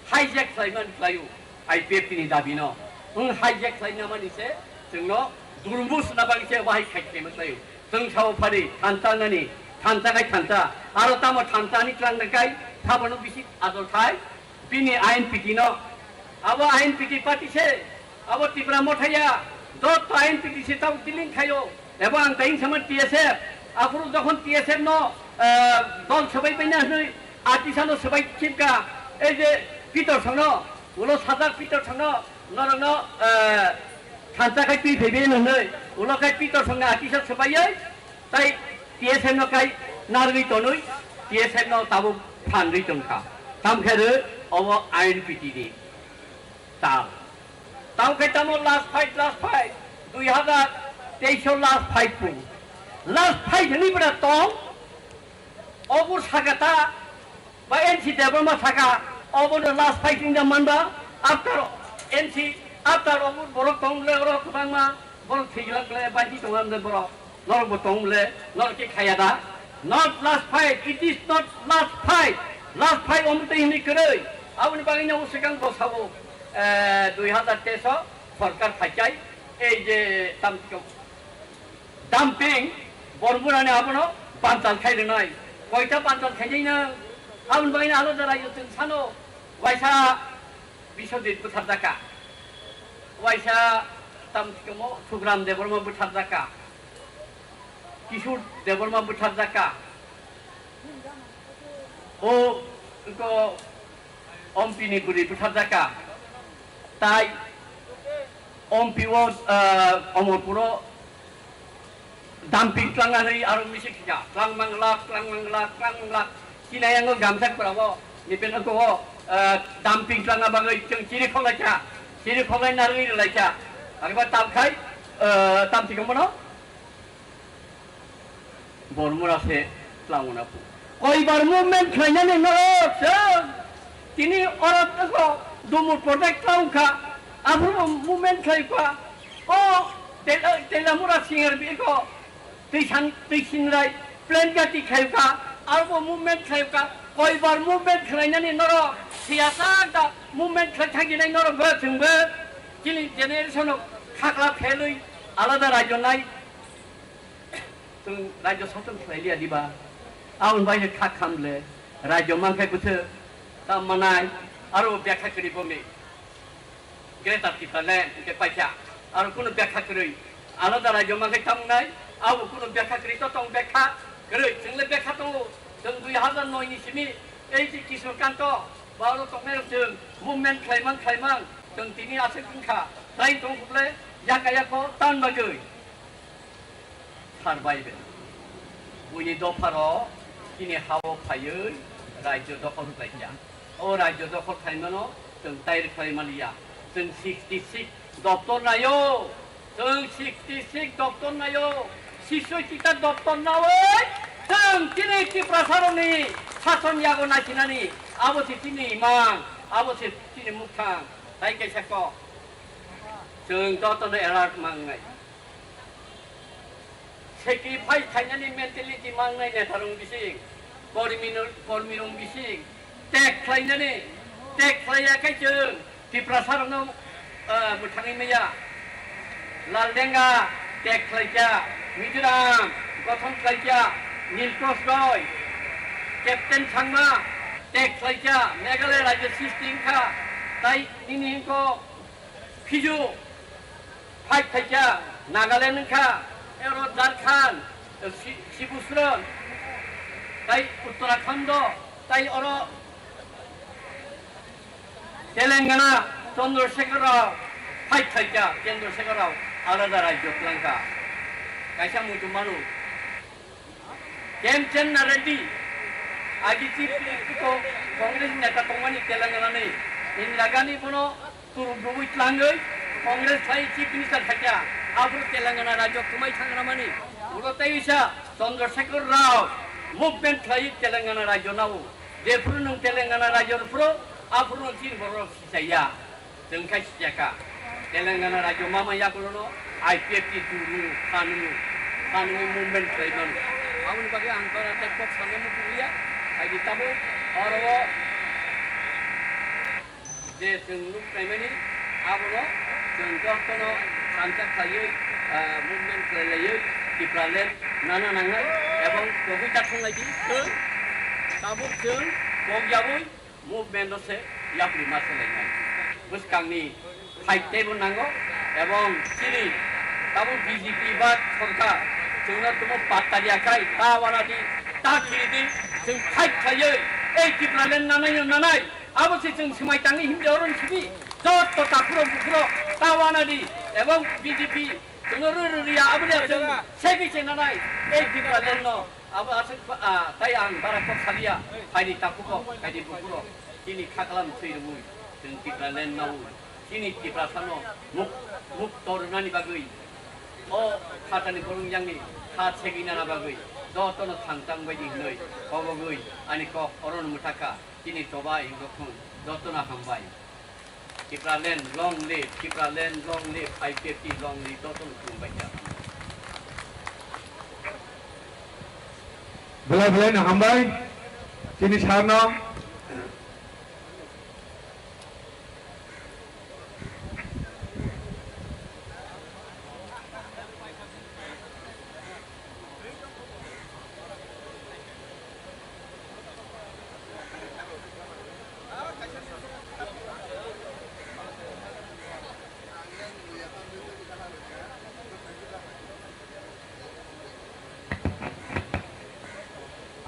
Hijack khlai man khlaio. I P F T ni dabi no. Wng hijack khlai na mani se. Chwng no durmus na bang se wahai khai khai man khlaio. Chwng sao phari thansa nani. Thansa kai thansa. Aro tamo thansa ni tlang na kai. Thabono bisi adol khai. Bini I N P T no, abo I N P T party se, abo Tipra Motha ya, joto I N P T se tau dealing khaio, ebo ang tai sama T S F, aphuru jokhon T S F no, eh, dol swbai paina hwnwi, artist no swbai khipka, ei je Pitor songno, ulo sajak Pitor songno, norokno, eh, thansa khai twi phaibai hwnwi, ulo khai Pitor songno artist swbaiwi, Tai T S F no kai narwi tonwi T S F no tabuk phanrwi tongkha. Tamkhe rw obo I N P T ni tal. Tamkhe tamo last fight, last fight, dui hazar teis o last fight pung. Last fight hwnwi bwrwi tong, obo sakata Ba N C Debbarma saka, obo no last fighting da manba, after N C, after obo borok tong le oro kwbangma, borok thwijlak le baji tong amde borok, norok bo tong le, norok ke khaya da. Not last fight, it is not last fight. Last fight omo tei hwnwi kwrwi. Aboni bagwi no swkang bo sabo, eh, dui hazar teis o sorkar phaichai, ei je tam Dumping, Bormurani abono panchal khai rwnai. Koita panchal khainai nang? Aboni bagwi alada raio chwng sano. Waisa Biswajit bwtharjakha. Waisa tam komo Sugram Debbarma bwtharjakha. Kishore Debbarma bwtharjakha. O, ko, Ompi ni bwrwi bwtharjakha. Tai Ompi o, ah, Omorpuro dumping tlangna hwnwi aro misi khikha. Tlang manglak, tlang manglak, tlang manglak. Chini yango gamsak pura o, ni pen ko o, ah, dumping tlangna bagwi chwng chiri kholaikha. Chiri kholai narwi rwlaikha. Arba tam khai, ah, tam thikong bono. Bormura se tlango na pu. Koibar movement khlainani norok se tini oro teko Dumur project tlang kha. Aphuru movement khlai kha. O Tela-, Telamura singer biko Twisan, Twisingrai plan gati khlai kha. Arbo movement khlai kha. Koibar movement khlainani norok siyasa da movement khlai thangkinai norok bo chwngbo chini generation o khakla phelwi alada rajyo nai. Chwng rajyo sason khlai liya diba? Aboni bagwi kha khamle rajyo mankhai bwthe ta manai aro bekha kwrwi bo me Greater Tipraland hwnkhe paikha aro kunu bekha kwrwi alada rajyo mankhai tamnai abo kunu bekha kwrwi to tong bekha kwrwi chwngle bekha tongo chwng dui hazar noi ni simi ei je Kishore Kanto ba oro tongnai rok chwng movement khlaimang khlaimang chwng tini aswk wngkha tai tong khuble yaka yako tan bagwi. Survival. Buini dopharo chini hao phaiwi rajyo dokhol khlaikha. O rajyo dokhol khlaimano chwng tai rwkhlai manliya. Chwng sixty six doptor naio, chwng sixty six doptor naio, sixty six ta doptor nawi chwng chini Tiprasarokni sason yago naisinani, abo se chini imang, abo se chini mukthang, tai kaisa kok. Chwng jotono alert mangnai. Sacrifice khainani mentality mangnai netarong bising, kormino-, kormirong bising, tek khlainani, tek khlaiya khai chwng Tiprasarokno, ah, mwthangwi maya. Laldenga tek khlaikha, Mizoram gothon khlaikha, Nilkrosh Roy, Captain Sangma tek khlaikha, Meghalaya rajyo srishti wngkha, tai nini hwnko Phiju, fight khaikha, Nagaland wngkha, ero Jharkhand, Si-, Sibusron, tai Uttarakhando, tai oro Telangana, Chandrasekhar Rao, fight khaikha, Chandrasekhar Rao, alada rajyo twlangkha. Kaisa muitu manu. Khemchandra Reddy, agi Chief Minister ko Congress neta tongmani Telangana ni, Indira Gandhi bono turuk rubui tlangwi Congress khlai Chief Minister khaikha, aphuru Telangana rajyo kwmai thangramani. Ulo tei wisa Chandrasekhar Rao movement khlai Telangana rajyo nao. Jephuru nwng Telangana rajyo phuru, aphuru nwng chini borok sisaya. Chwng khai sijakha. Telangana rajyo mama yakulono I P F T turu, khanwi, khanwi movement khlai mano. Aboni bagwi ang tora tei kok sanai muchung liya. Hai di tamo oro je chwng nuk naimani abono chwng jotono sanjak khlaiwi, ah, movement khlai laiwi Tipraland nana nangnai ebong togwi ta thung lai di chwng tabuk chwng kok yawi movement no se yapri ma se lai nai. Bwskangni fight teibo nango, ebong chini tabuk B J P ba sorkar chwngno tumo patta riya khai, ta wana di, ta khiri di, chwng fight khlaiwi ei Tipraland nanai no nanai, abo se chwng swmai tangwi himdi oron sibi, jotto takhurok bukhurok ta wana di, ebong B J P chwngno rw rw riya, aboni chwng segwi se nanai ei Tipraland no. Abo aswk ba, ah, tai ang bara kok salia, phaidi takhukok, phaidi bukhurok, chini khaklam thwi rwui, chwng Tipraland naui, chini Tiprasano muk-, mukto rwnani bagwi, o khatani borong yangni kha segwi nana bagwi, jotono thangtang baidi hwnwi, kobogwi ani kok orono mwthakha, chini choba hinwi thung, jotono hambai. Tipraland long live, Tipraland long live, I P F T long live, jotono khulumbaikha. Belai belai no hambai, chini sir no.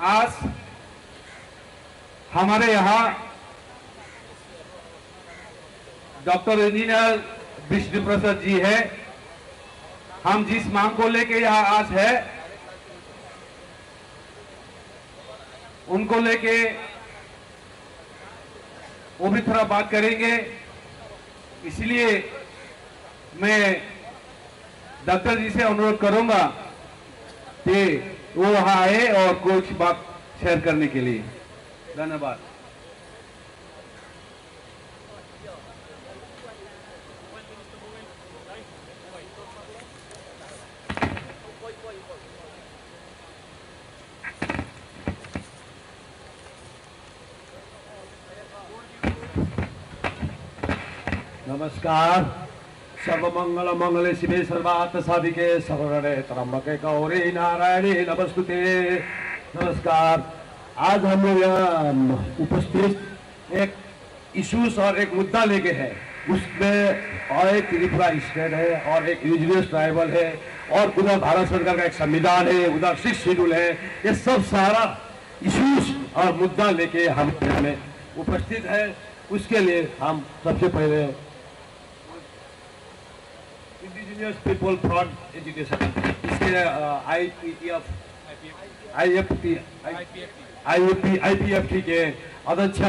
आज हमारे यहाँ doctor engineer Vishnu प्रसाद जी है। हम जिस मांग को लेके यहाँ आज है, उनको लेके वो भी थोड़ा बात करेंगे, इसलिए मैं डॉक्टर जी से अनुरोध करूंगा कि वो वहाँ आए और कुछ बात शेयर करने के लिए। धन्यवाद। नमस्कार। सर्वमंगल मंगले शिवे सर्वार्थ साधिके शरण्ये त्र्यंबके गौरी नारायणी नमस्तुते। नमस्कार। आज हम लोग यहाँ उपस्थित एक इशूज और एक मुद्दा लेके है, उसमें और एक त्रिपुरा स्टेट है और एक इंडिजिनस ट्राइबल है और उधर भारत सरकार का एक संविधान है, उधर सिक्स शेड्यूल है। ये सब सारा इशूज और मुद्दा लेके हम यहाँ में उपस्थित है। उसके लिए हम सबसे पहले इंडिजिनस पीपल फ्रंट एजुकेशन, इसके, uh, I P F, I F T, I P F T के अध्यक्ष,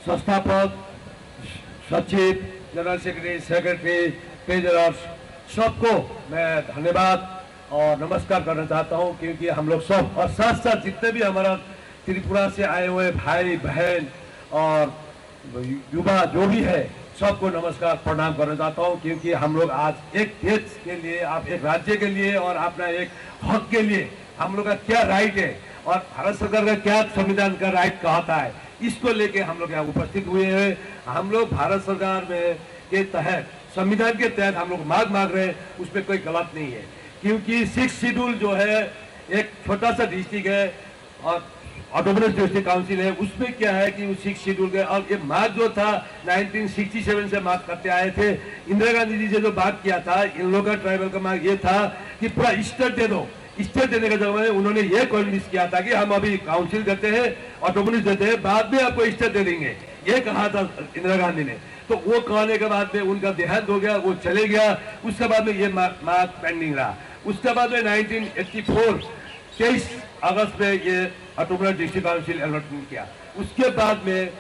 संस्थापक, सचिव, जनरल सेक्रेटरी, सेक्रेटरी, ट्रेजरर, सबको मैं धन्यवाद और नमस्कार करना चाहता हूँ, क्योंकि हम लोग सब और साथ साथ जितने भी हमारा त्रिपुरा से आए हुए भाई बहन और युवा जो भी है, सबको नमस्कार प्रणाम करना चाहता हूँ, क्योंकि हम लोग आज एक देश के लिए, आप एक राज्य के लिए और अपना एक हक के लिए हम लोग का क्या राइट है और भारत सरकार का क्या संविधान का राइट कहता है, इसको लेके हम लोग यहाँ उपस्थित हुए हैं। हम लोग भारत सरकार में के तहत, संविधान के तहत हम लोग मांग मांग रहे हैं, उसमें कोई गलत नहीं है, क्योंकि सिक्स शेड्यूल जो है, एक छोटा सा डिस्ट्रिक्ट है और ऑटोनोमस डिस्ट्रिक्ट काउंसिल है, उसमें क्या है कि वो सिक्स शेड्यूल के, और ये मांग जो था नाइनटीन सिक्सटी सेवन से मांग करते आए थे। इंदिरा गांधी जी से जो बात किया था, इन लोग का ट्राइबल का मांग ये था कि पूरा स्टेट दे दो। स्टेट देने का जमाने उन्होंने ये कन्विंस किया था कि हम अभी काउंसिल देते हैं, ऑटोनोमस देते हैं, बाद में आपको स्टेट दे देंगे, ये कहा था इंदिरा गांधी ने। तो वो कहने के बाद में उनका देहांत हो गया, वो चले गया। उसके बाद में ये मा-, मांग पेंडिंग रहा। उसके बाद में नाइनटीन एटी फोर, तेईस अगस्त में ये ऑटोनोमस डिस्ट्रिक्ट काउंसिल अलॉटमेंट किया। उसके बाद में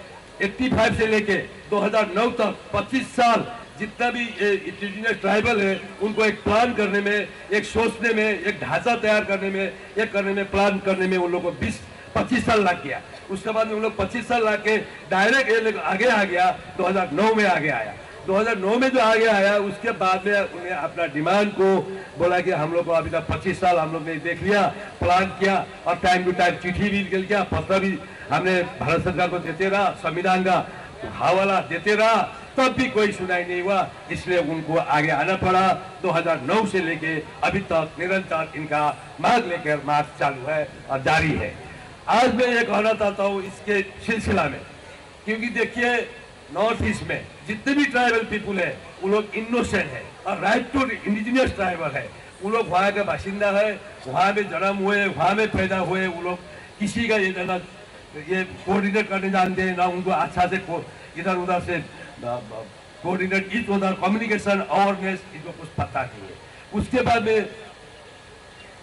एटी फाइव से लेके दो हज़ार नौ तक पच्चीस साल जितना भी ये इंडिजिनस ट्राइबल है, उनको एक प्लान करने में, एक सोचने में, एक ढांचा तैयार करने में, एक करने में, प्लान करने में उन लोग को बीस पच्चीस साल लग गया। उसके बाद में उन लोग पच्चीस साल लग के डायरेक्ट ये लोग आगे आ गया, दो हज़ार नौ में आगे आया। दो हज़ार नौ में जो आगे आया, उसके बाद में उन्हें अपना डिमांड को बोला कि हम लोग को अभी तक पच्चीस साल हम लोग ने देख लिया, प्लान किया और टाइम टू टाइम चिट्ठी भी निकल गया, पत्र भी हमने भारत सरकार को देते रहा, संविधान का हवाला देते रहा, तब भी कोई सुनाई नहीं हुआ। इसलिए उनको आगे आना पड़ा। दो हज़ार नौ से लेके अभी तक निरंतर इनका मांग लेकर मार्च चालू है और जारी है। आज मैं ये कहना चाहता हूँ इसके सिलसिला में, क्योंकि देखिए, नॉर्थ ईस्ट में जितने भी ट्राइबल पीपल है, वो लोग इनोसेंट है और राइट टू इंडिजिनस ट्राइबल है। वो लोग वहाँ के बाशिंदा है, वहाँ में जन्म हुए, वहाँ में पैदा हुए। वो लोग किसी का ये ना, ये कोऑर्डिनेट करने जानते हैं, ना उनको अच्छा से को-, इधर उधर से coordinate, each other communication, awareness, इनको कुछ पता नहीं है। उसके बाद में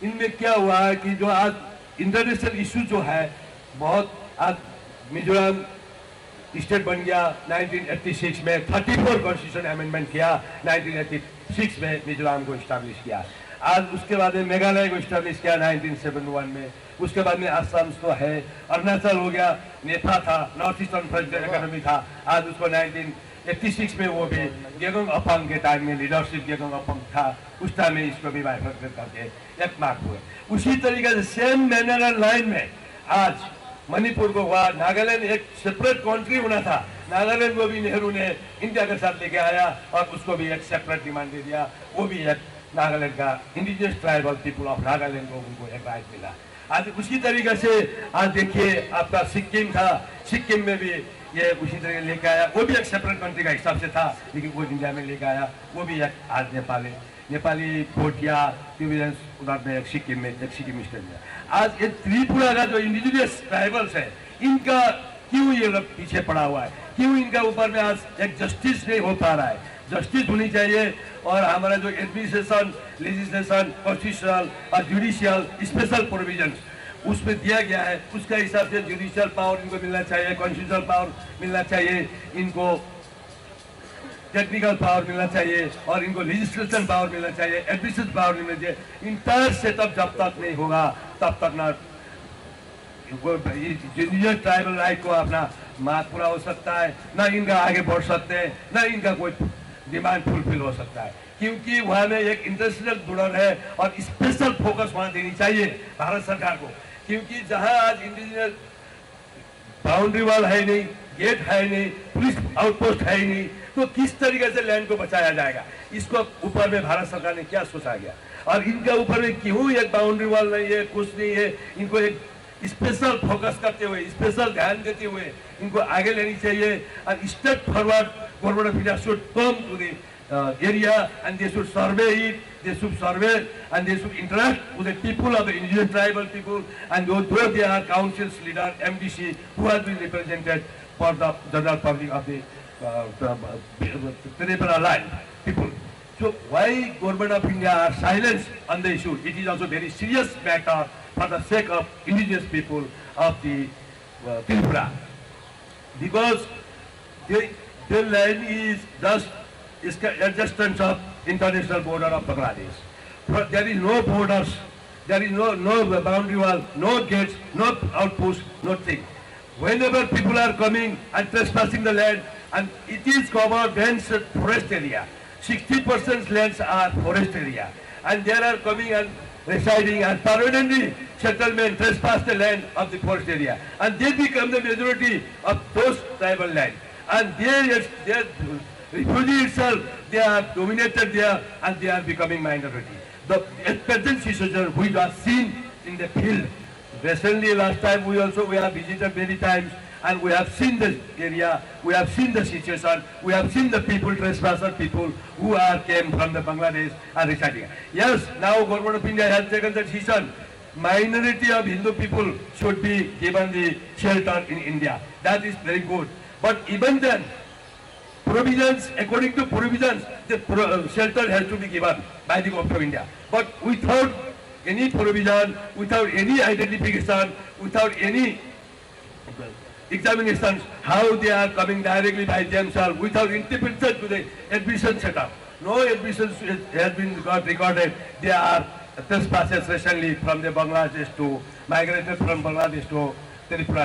इनमें क्या हुआ है कि जो आज इंटरनेशनल इशू जो है, बहुत आज मिजोरम स्टेट बन गया नाइनटीन एटी सिक्स में, थर्टी फोर कॉन्स्टिट्यूशन अमेंडमेंट किया, नाइनटीन एटी सिक्स में मिजोरम को इस्टेब्लिश किया। आज उसके बाद में मेघालय को इस्टेब्लिश किया नाइनटीन सेवेंटी वन में। उसके बाद में असम तो है, अरुणाचल हो गया, नेपा था, नॉर्थ ईस्टर्न फ्रंटियर इकोनॉमी था, आज उसको नाइनटीन एटी सिक्स में वो भी गेगोंग अपांग के टाइम में लीडरशिप गेगोंग अपांग था, उस टाइम में इसको भी बाइफर्केट करके एक मार्क हुए। उसी तरीके से सेम मैनर एंड लाइन में आज मणिपुर को हुआ, नागालैंड एक सेपरेट कंट्री होना था, नागालैंड को भी नेहरू ने इंडिया के साथ लेके आया और उसको भी एक सेपरेट डिमांड दे दिया। वो भी एक नागालैंड का indigenous tribal people of Nagaland को उनको एक राइट मिला। आज उसी तरीके से आज देखिए, आपका सिक्किम था, सिक्किम में भी ये उसी तरह लेके आया, वो भी एक सेपरेट कंट्री का हिसाब से था, लेकिन वो इंडिया में लेके आया, वो भी एक आज नेपाली, नेपाली भोटिया, टिबेटन उधर में एक सिक्किम में, एक सिक्किम स्टेट में। आज ये त्रिपुरा का जो इंडिजिनस ट्राइबल्स है, इनका क्यों ये लोग पीछे पड़ा हुआ है, क्यों इनका ऊपर में आज एक जस्टिस नहीं हो पा रहा है? जस्टिस होनी चाहिए और हमारा जो एडमिनिस्ट्रेशन, लेजिस्लेशन, कॉन्स्टिट्यूशनल और जुडिशियल स्पेशल प्रोविजन उसमें दिया गया है, उसका हिसाब से जुडिशियल पावर इनको मिलना चाहिए, कॉन्स्टिट्यूशनल पावर मिलना चाहिए, इनको टेक्निकल पावर मिलना चाहिए और इनको लेजिस्लेशन पावर मिलना चाहिए, एडमिनिस्ट्रेशन पावर मिलना चाहिए। इंटायर सेटअप जब तक नहीं होगा, तब तक ना वो ये जो इंडिजिनस ट्राइबल राइट को अपना मांग पूरा हो सकता है, ना इनका आगे बढ़ सकते हैं, ना इनका कोई डिमांड फुलफिल हो सकता है, क्योंकि वहाँ में एक इंटरनेशनल बॉर्डर है और स्पेशल फोकस वहाँ देनी चाहिए भारत सरकार को, क्योंकि जहाँ आज इंडिजिनस बाउंड्री वॉल है नहीं, गेट है नहीं, पुलिस आउटपोस्ट है नहीं, तो किस तरीके से लैंड को बचाया जाएगा? इसको ऊपर में भारत सरकार ने क्या सोचा गया? और इनका ऊपर में क्यों एक बाउंड्री वॉल नहीं है, कुछ नहीं है? इनको एक स्पेशल फोकस करते हुए, स्पेशल ध्यान देते हुए इनको आगे लेनी चाहिए। और straight forward government of India should come to the uh, area, and they should survey it, they should survey and they should interact with the people of the indigenous tribal people, and though, though they are council's leader, M D C, who has been represented for the general public of the uh, the, uh, Tripura land people. So why Government of India are silent on the issue? It is also very serious matter for the sake of indigenous people of the uh, Tripura, because they The line is just is adjacent of international border of Bangladesh. But there is no borders, there is no, no boundary wall, no gates, no outpost, nothing. Whenever people are coming and trespassing the land, and it is covered dense forest area, sixty percent lands are forest area, and they are coming and residing and permanently settlement trespass the land of the forest area, and they become the majority of those tribal land, and they, they refugee itself, they are dominated there and they are becoming minority. The present situation we are seen in the field. Recently, last time we also, we have visited many times and we have seen the area, we have seen the situation, we have seen the people, trespasser people who are came from the Bangladesh and residing. Yes, now Government of India has taken the decision, minority of Hindu people should be given the shelter in India. That is very good. But even then, provisions, according to provisions, the pro-, uh, shelter has to be given by the Government of India. But without any provision, without any identification, without any examinations, how they are coming directly by themselves, without interpretation to the admission setup. No admission has been got recorded. They are trespassers recently from the Bangladesh to, migrated from Bangladesh to Tripura.